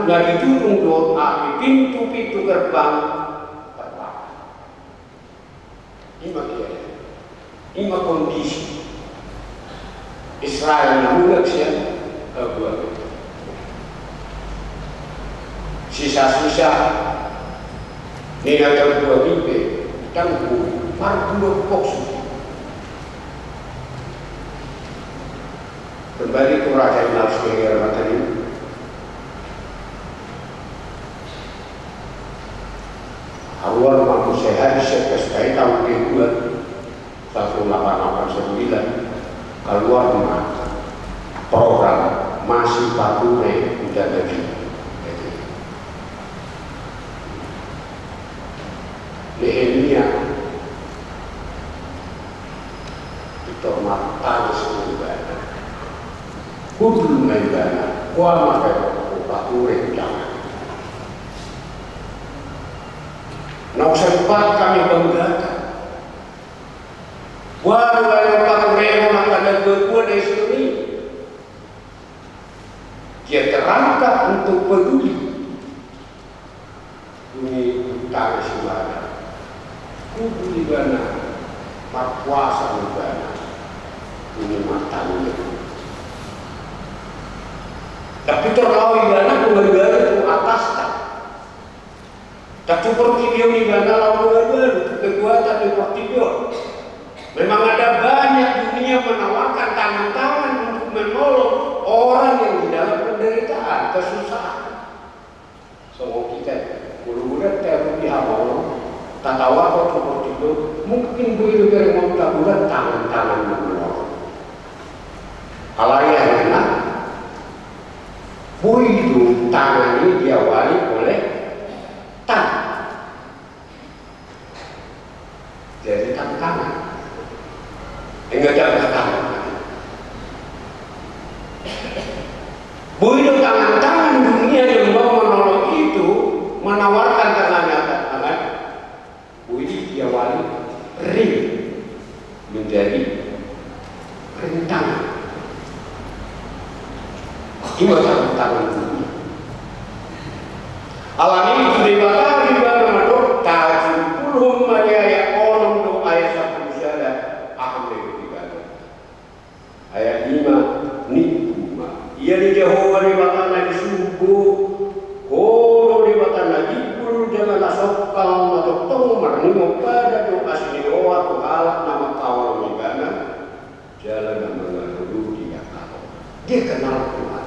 Na didurung do api pintu-pintu gerbang terpaku. Ima dia, ima kondisi Israel na mulak sian habuangan. Sisa-sisa ni na tarbuang i pe tanggung marbuang poksu. Kembali tu raja i na sian Mataniu. Haruar ma muse hadi sian pesta i taon kedua, satu delapan delapan sembilan, kaluar ma program masipature udan na jui. Jadi, Nehemia pintor martangis ma ibana. Hundul ma ibana, boha ma pe hupature udan? Naung sempat hami banggakan. Boha do gabe paturehon angka na dua-dua na i songon i. Dia terangkat untuk peduli. Dung i tangis ibana. Hundul ibana, marpuasa ma ibana. Dung i martangis. Tapi torus ibana mangalo-alo tu atasta. Tatu portibi on ibana laho mangalo-alo tu kekuatan ni portibi on. Memang ada banyak dunia menawarkan tangan-tangan untuk menolong orang yang di dalam penderitaan, kesusahan. Songon hita, molo muruk tabu di hamau, tatawarhon tu portibi on, mungkin boi do bereng on taburan tangan-tangan menolong. Alai akhirna, boi do tangan i diawali oleh tangan. Jadi tantangan. Enggak ada tantangan. Boi do tangan-tangan dunia yang mau menolong itu menawarkan tangannya, tangan. Boi diawali ring menjadi rintangan. Ima tantangan dunia. Alani i tu Debata do ibana mandok, tajimpulhon ma di ayat onom dohot ayat sampulu sada, aha ma i di bagasan ayat lima, ningku ma. Ia ni Jahowa Debata na di surgo, Ho do Debata na gimbul jala na songkal, na tongtong marningot padan dohot asi ni roha tu halak na mangkaholongi ibana jala na mangadopi angka roha. Dia kenal Tuhan.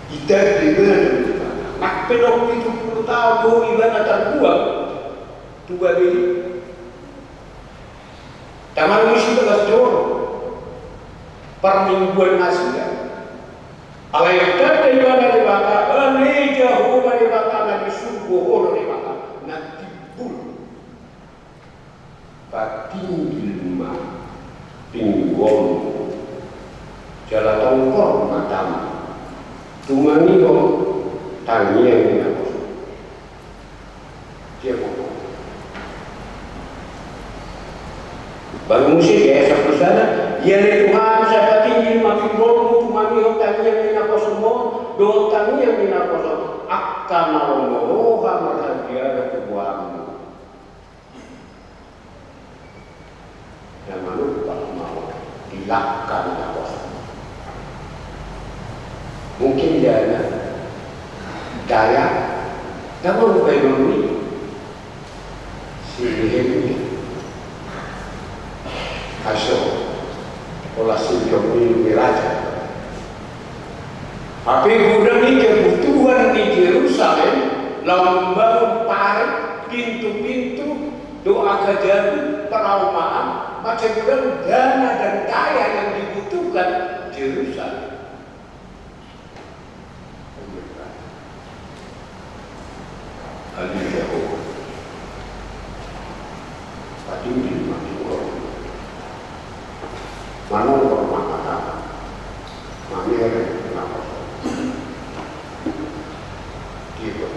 Ita dengar Debata. Nang pe dung pitu pulu taon do ibana tarbuang tu Babel i. Taman misi tegas jolo. Parmingguan nasida. Alai tanda ibana Debata, ale Jahowa Debata na di surgo, Ho do Debata na gimbul. Patinggil ma pinggolmu jala tongkor matamu. Tumangihon tangiang ni naposo. Dia bohong. Baru muse dia sapu sada, ia ale Tuhan, sai patinggil ma pinggolmu tumangihon tangiang ni naposomon dohot tangiang ni naposo angka na lomo roha marhadiara tu goarmu. Na manumpak ma ho di langka ni naposo. Mungkin dana, daya, na manumpak i, si Nehemia. Ai so pola si Nehemia ni raja. Hape godang i kebutuhan ni Jerusalem, laho mambangun parit, pintu-pintu, dohot angka jabu, perumahan, mansai godang dana dan daya yang dibutuhkan Jerusalem. Ale Jahowa, patinggil ma pinggolmu. Manongkor ma matamu. Mamereng naposo. Gitu.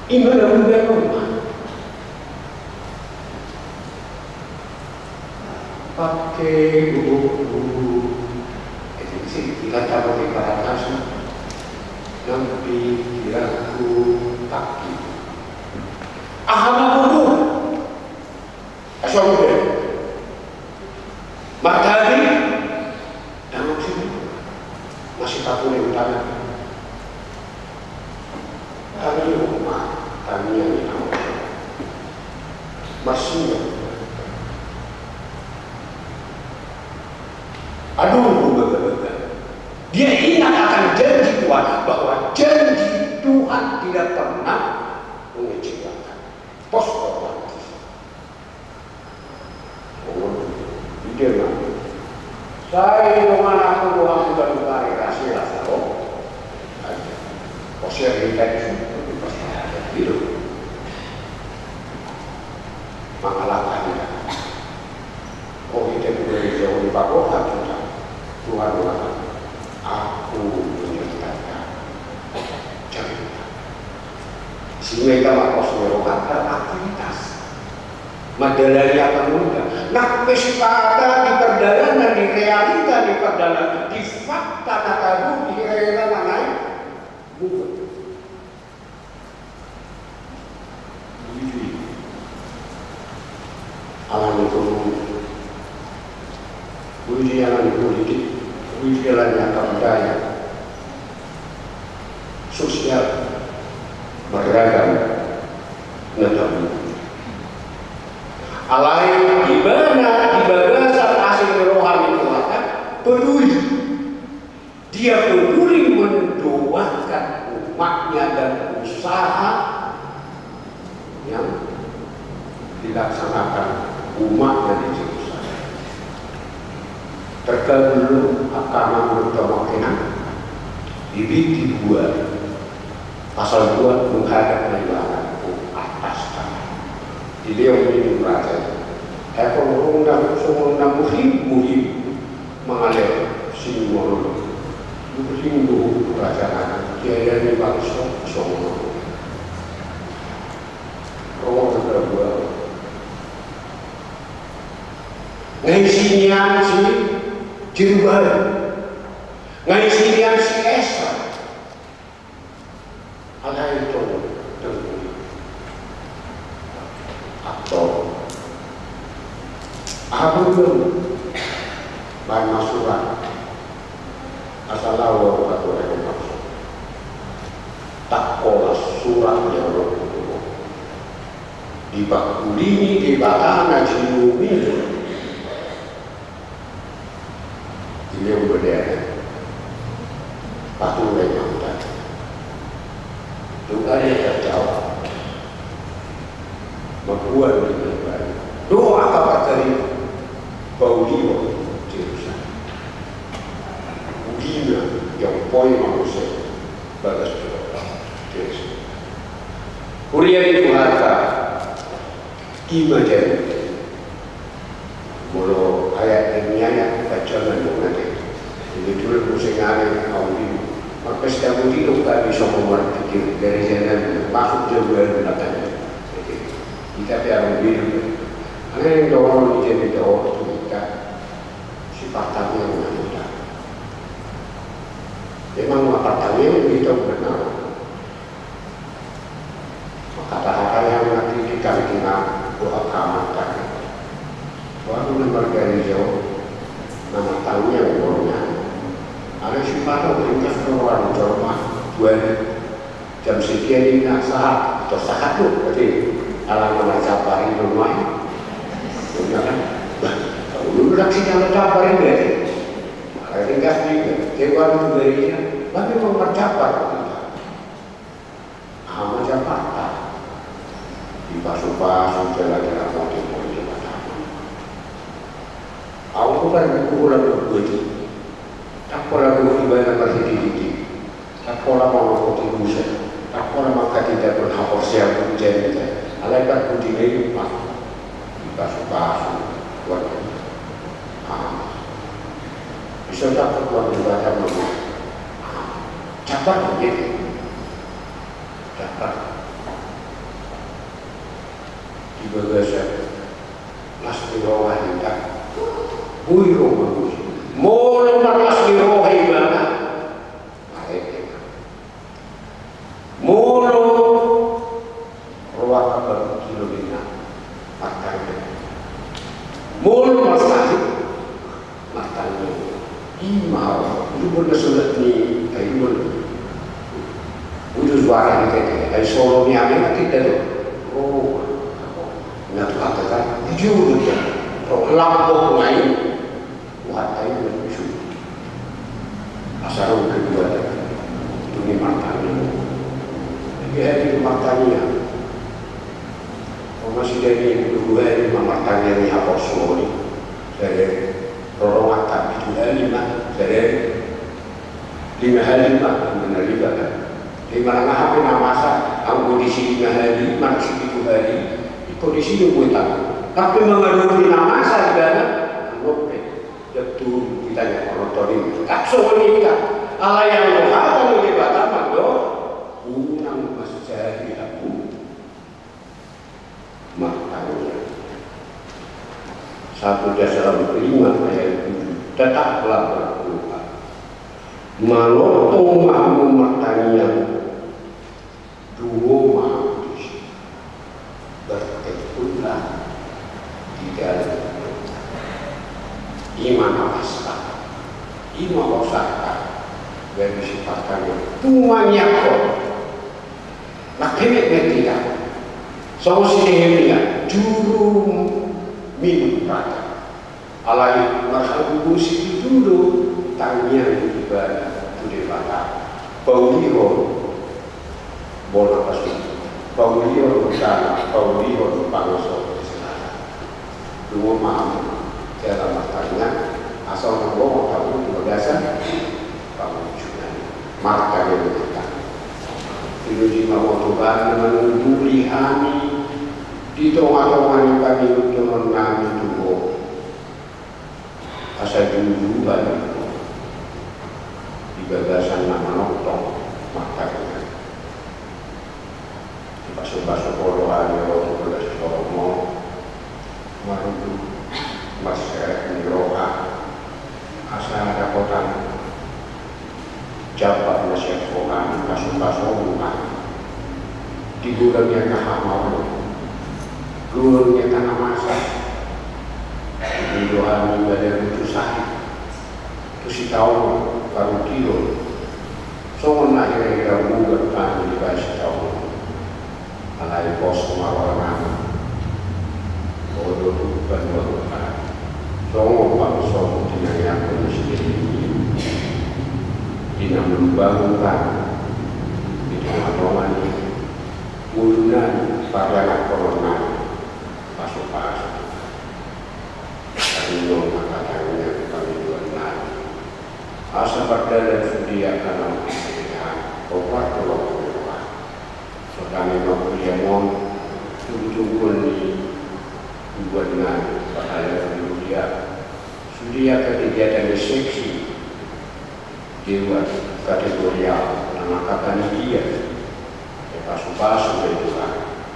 Ima na udah rumah. Pakai guru-guru. Jadi, sih, kita cabut ibarat langsung. Nang pikiranku tangki. Aha ma bodo? Asa udah. Martani. Dang sini. Masih tak boleh utama. Kami rumah. Kami yang tahu. Masih. Aduh, baga-baga. Dia ingat akan janji Tuhan, bahwa janji Tuhan tidak pernah mengecewakan. Pos romantis. Oh, dia mah. Sai dongan aku doang sudah dibari kasih lah, oh. Aja. Pos ya, kita itu, itu pasti ada. Gitu. Mangalahkan dia. Oh, hita tu dari jauh di pagoha kita. Tuhan mengatakan, "Aku menyertai kamu." Jangan lupa. Sehingga kita melakukan rohata aktivitas. Madalani akan muda. Nah, pesta di perdalanan, di realita, di perdalanan, di fakta, kata di realita, mana? Bukan. Alani politik, politik alani angka budaya sosial beragam na tabu. Alai ibana di bagasan asi ni roha ni Tuhan peduli. Dia peduli mendoakan umatnya dan usaha yang dilaksanakan umatnya di Jerusalem. Terkabul angka na bertemu kena bibit di dua. Pasal dua menghadap Naibana, oh, atas tanah. Di Leon ini berarti. Ekor rumah, semua muhim, muhim. Mangalehon singololo. Mungkin dulu kerajaan kiai ni bangso songololo. Romo kedua. Ngai sinian si Jerubahan. Ngai sinian si Esra. Alai tong tengkuli. Atau aha pun baen ma surat. Asa laho pature maksud. Tak pola surat yang lo di pakulini di batana jinumi. Ile umbedene. Pature ma huta. Doa ni terjawab. Mambuat ni baru. Doa apa tadi? Paulion Jerusalem. Udina yang poin manusia bagas Jerusalem. Huria ni Tuhanta. Ima jadi. Molo ayat demi ayat, bacaon do nanti. Jadi dulu musim ngane, audi. Maka setiap audi lo kami sopo marpikir, dari sana masuk jauh dari belakang. Jadi, kita pe audi. Ada yang dorong di jadi dorong, kita. Si pertanyaan kita. Memang pertanyaan kita benar. Kata-kata yang nanti di kami kena doa kamat tadi. Waktu nomor dari jauh, nama tahu yang umurnya. Ada si pada ringkas keluar jorma dua jam sekian ini nak sahat atau sahat tuh berarti ala nama sabar itu main. Punya kan? Bah, kalau dulu nak sini ada sabar ini berarti. Ada ringkas juga. Dia baru juga ini. Tapi mau bersabar. Aha ma Jakarta? Dipasupasu jala diramoti Puang Debata. Au bukan dipukul lalu begitu. Tak pola dulu ibadah marhiti-hiti. Tak pola mangangkuti dosa. Tak pola mangkatindangkon haporseaon pun jadi. Alai tak pun dilepas. Dipasupasu Tuhan. Ah. Bisa tak Tuhan Debata mau. Ah. Capat begitu. Dapat di bagasan las ni roha hita. Boi roha boi. Molo marlas ni roha ibana. Mareke. Ima, uju bona surat ni, ai bona. Uju suara ni tete, ai solo ni ame na kita do. Oh, na tu kata kan, jujur dia. Oh, lambok ngai. Buat ai bona jujur. Asal kedua tadi. Tuni martani. Jadi, hadi martani ya. Masih dari dulu hari martani ni apostel ni. Dari rorong atap itu hari mah, jadi lima hari mah, benar juga kan. Di mana ngahap na masa, anggo di sini lima hari, mana sini dua hari, di kondisi dua tahun. Tapi mengadopsi na masa di dalam, anggo pe, jatuh kita ya, kalau tadi, tak soal ini kan. Ala yang rohatan di Batam, anggo, unang masih aku. Martangiang. Satu Tesalonika lima ayat tujuh, tetaplah berdoa. Manongtong ma hamu martangiang, dungo ma hamu disi. Bertekunlah di dalam doa. Ima na pasta. Ima osarta. Gari sipatangiang. Tumaniak ho. Nangkinik nangkin. Songon si Nehemia, juru minum raja. Alai marhabubusi i tutu tangiang ni ibana tu Debata. Paulihon bona pasu. Paulihon utana, paulihon pangaso. Dungo ma hamu jala martangiang, asa unang lomo hamu di bagasan pangunjunan. Martangiang ma hita. Pinuji ma Ho Tuhan na manunduli hami di tongatonga ni pangihuthononnami tu Ho. Asa jujur hami di bagasan na manongtong martangiang. Dipasupasu Ho do hami ro tu bagas horong-Mu, marudut marserep ni roha, asa dapotan jambar na sian Ho hami, pasupasu-Mu hami. Di bulan ni angka hamaolon, bulan ni angka na masa, di bulan ni angka na sahit, tu sitaonon, parutiron, songon na hira-hira bulan hami di bagasan sitaonon. Alai pos ma rohanami, Ho do Tuhan Ho Tuhan, songon pangosonmu tinangiangkon ni si Nehemia, di na mangulahon hami di tongatonga ni ngolunami, parianakkononnami, pasupasu. Taringot ma hata ni pangidoannami, asa mardalan sude angka na manghatai hami, hombar tu lomo ni roha. Songon i ma huriaM on, tubutubuon ni tubuannami, pahalaon ni huria, sude angka kegiatan ni seksi, dewan, kategorial, nang angka panitia, pasupasu ma i Tuhan,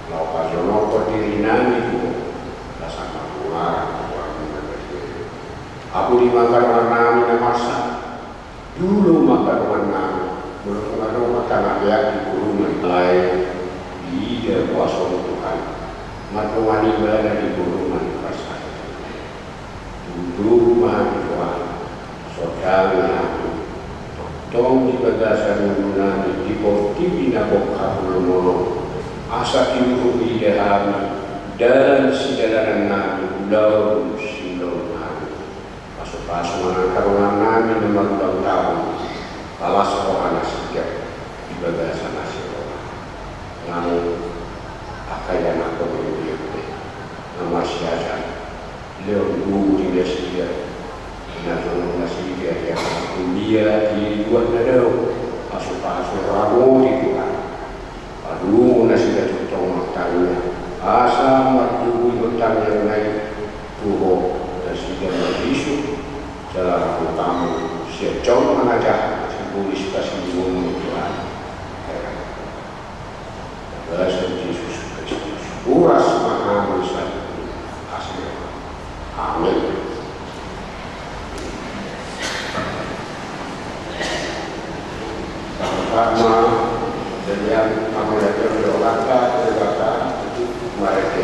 laho pajonokhon dirinami tu Ho, asa marmuara tu goarMu na badia. Ampuni ma angka dongan nami na marsak, dulu ma angka dongan nami, molo tung adong angka na peak di boruMu, alai diida kuasaMu Tuhan, mandongani ibana di boruMu na marsak. Tutu ma hami Tuhan, sondangi hami, tongtong di bagasan ngolunami, di portibi na gok haholomon on, asa tiur huida hami, dalan sidalanannami, ulaon siulaonnami. Pasupasu ma angka dongan nami na marulang taon, las roha nasida di bagasan asi roha. Nang angka ianakhon ni huriaM pe na marsiajar, lehon guru di nasida, na jonok nasida di angka parkuliah, di luat na dao, pasupasu rohaMu di Tuhan. Padungo nasida tongtong martangiang, asa martubu i tangiangna i tu Ho, nasida marbisuk, jala marhutang sian jonok na jahat, sibolis pasinduonMu Tuhan. Bagasan Jesus Kristus, uras ma hami saluhutna. Amen. Sama-sama, jadi yang namanya kerja orang tak terbatas itu mereka.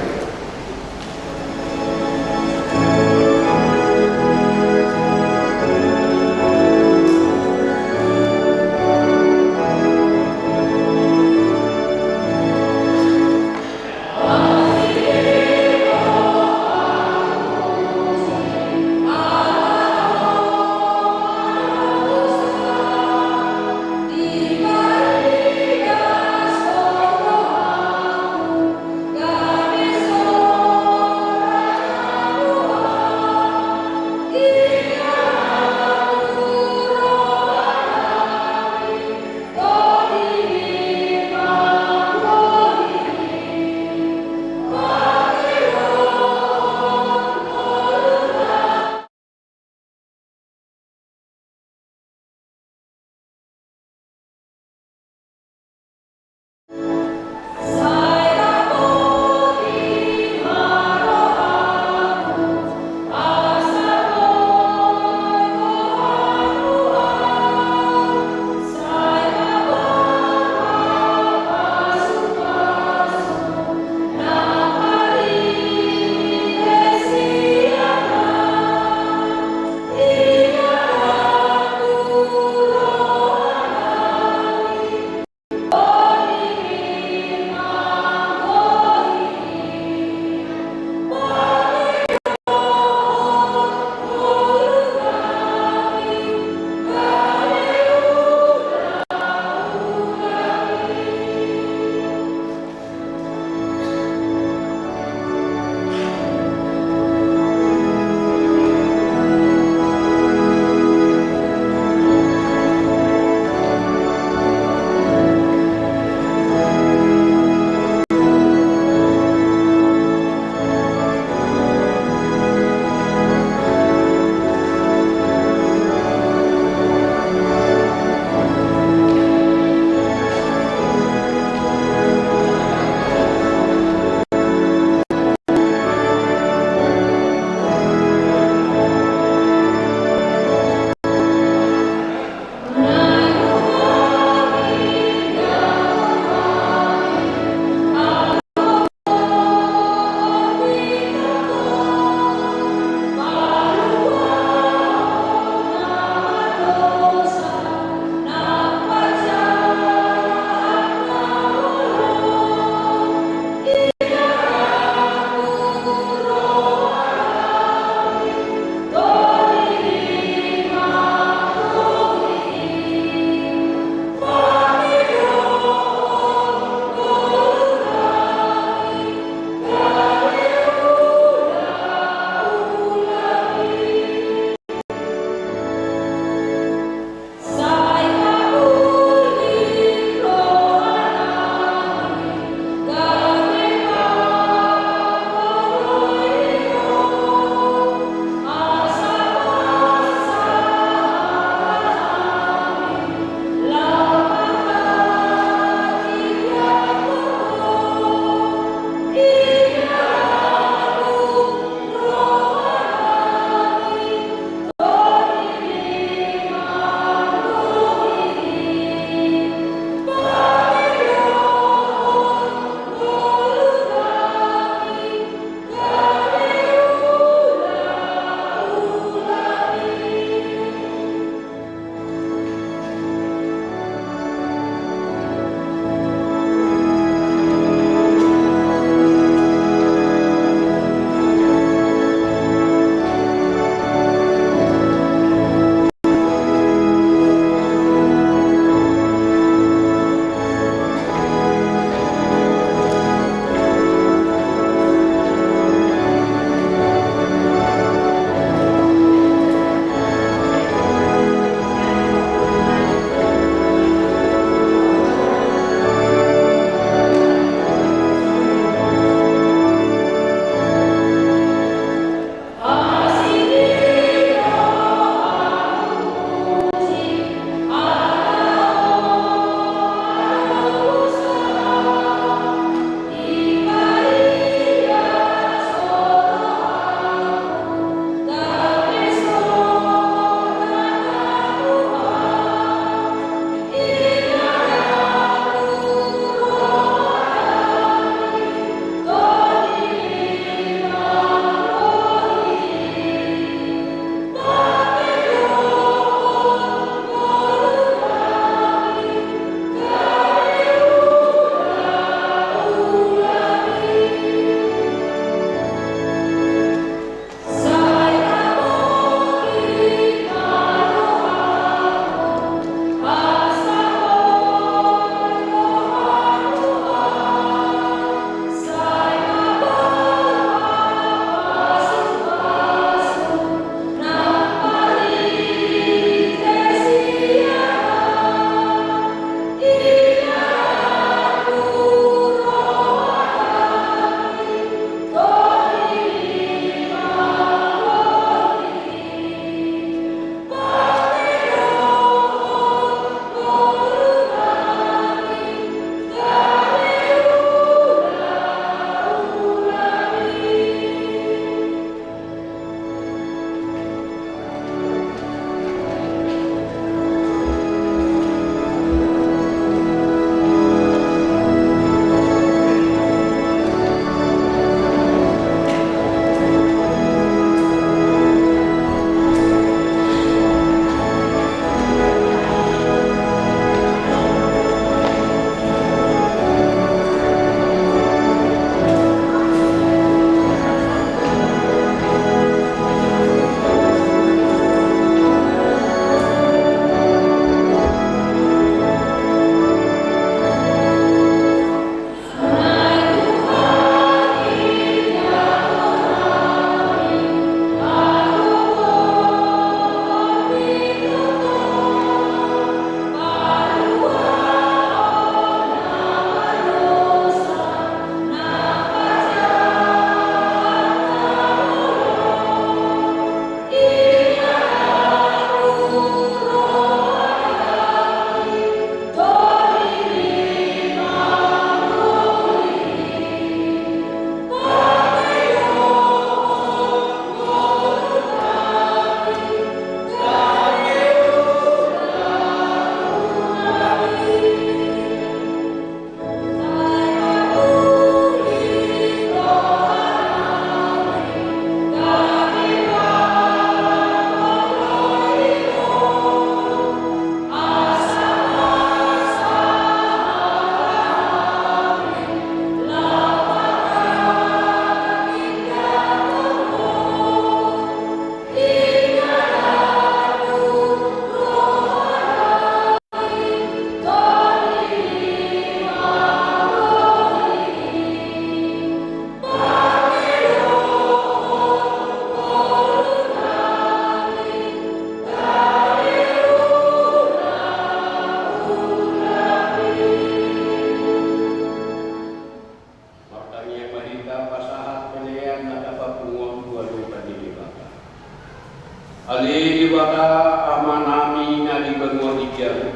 Ale Debata Amanami na di banua ginjang,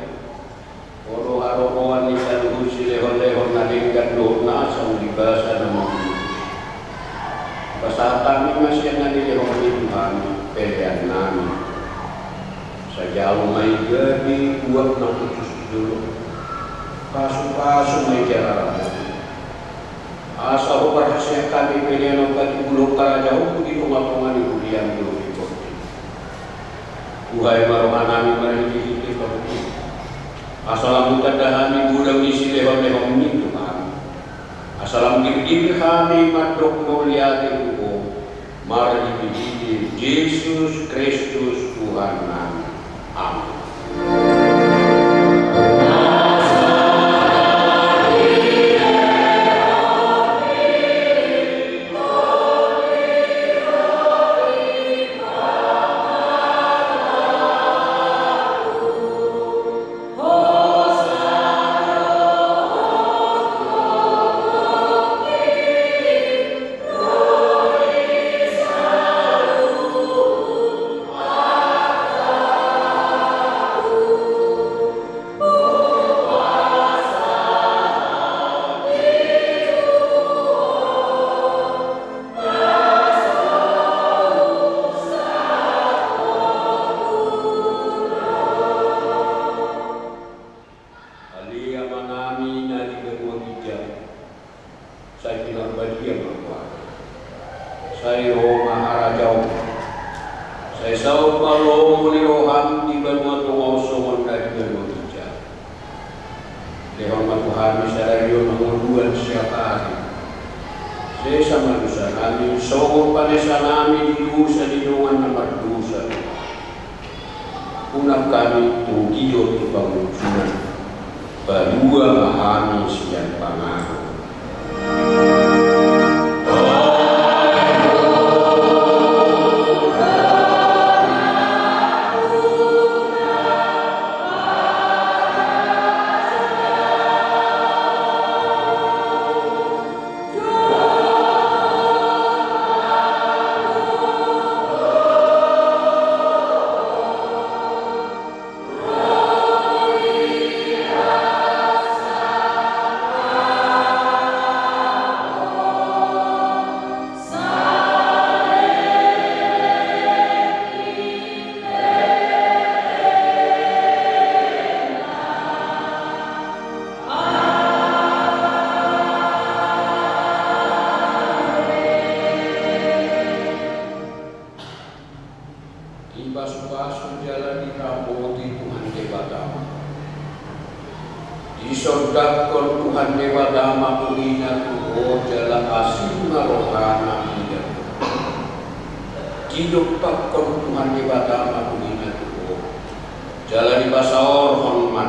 Ho do haroroan ni saluhut silehonlehon na denggan dohot nasa uli basa na mangulus. Pasahat hami ma sian na nilehonMi tu hami peleannami. Sai jalo ma i gabe uap na hushus di jolo. Pasupasu ma i jala ramoti. Asa Ho parhaseang hami pelean on patibulhon harajaonMu di tongatonga ni huriaM dohot di portibi. Buhai ma rohanami marhitehite pangulus. Asa lam hutanda hami godang ni silehonlehonMi tu hami. Asa lam girgir hami mandok mauliate tu Ho, marhitehite Jesus Kristus Tuhannami. Amen. Ale Amanami na di banua ginjang, sai pinarbadia ma goarMu. Sai ro ma harajaonMu. Sai saut ma lomo ni rohaM di banua tonga on songon na di banua ginjang. Lehon ma tu hami sadari on hangoluan siapari. Sesa ma dosanami songon panesanami di dosa ni dongan na mardosa tu hami. Unang hami togihon tu pangunjunan. Palua ma hami sian pangago. Dipasupasu jala diramoti Tuhan Debata ma. Disondangkon Tuhan Debata ma pudina tu ho jala asing ma rohana mida. Didompakkon Tuhan Debata ma pudina tu ho jala dipasaorhon ma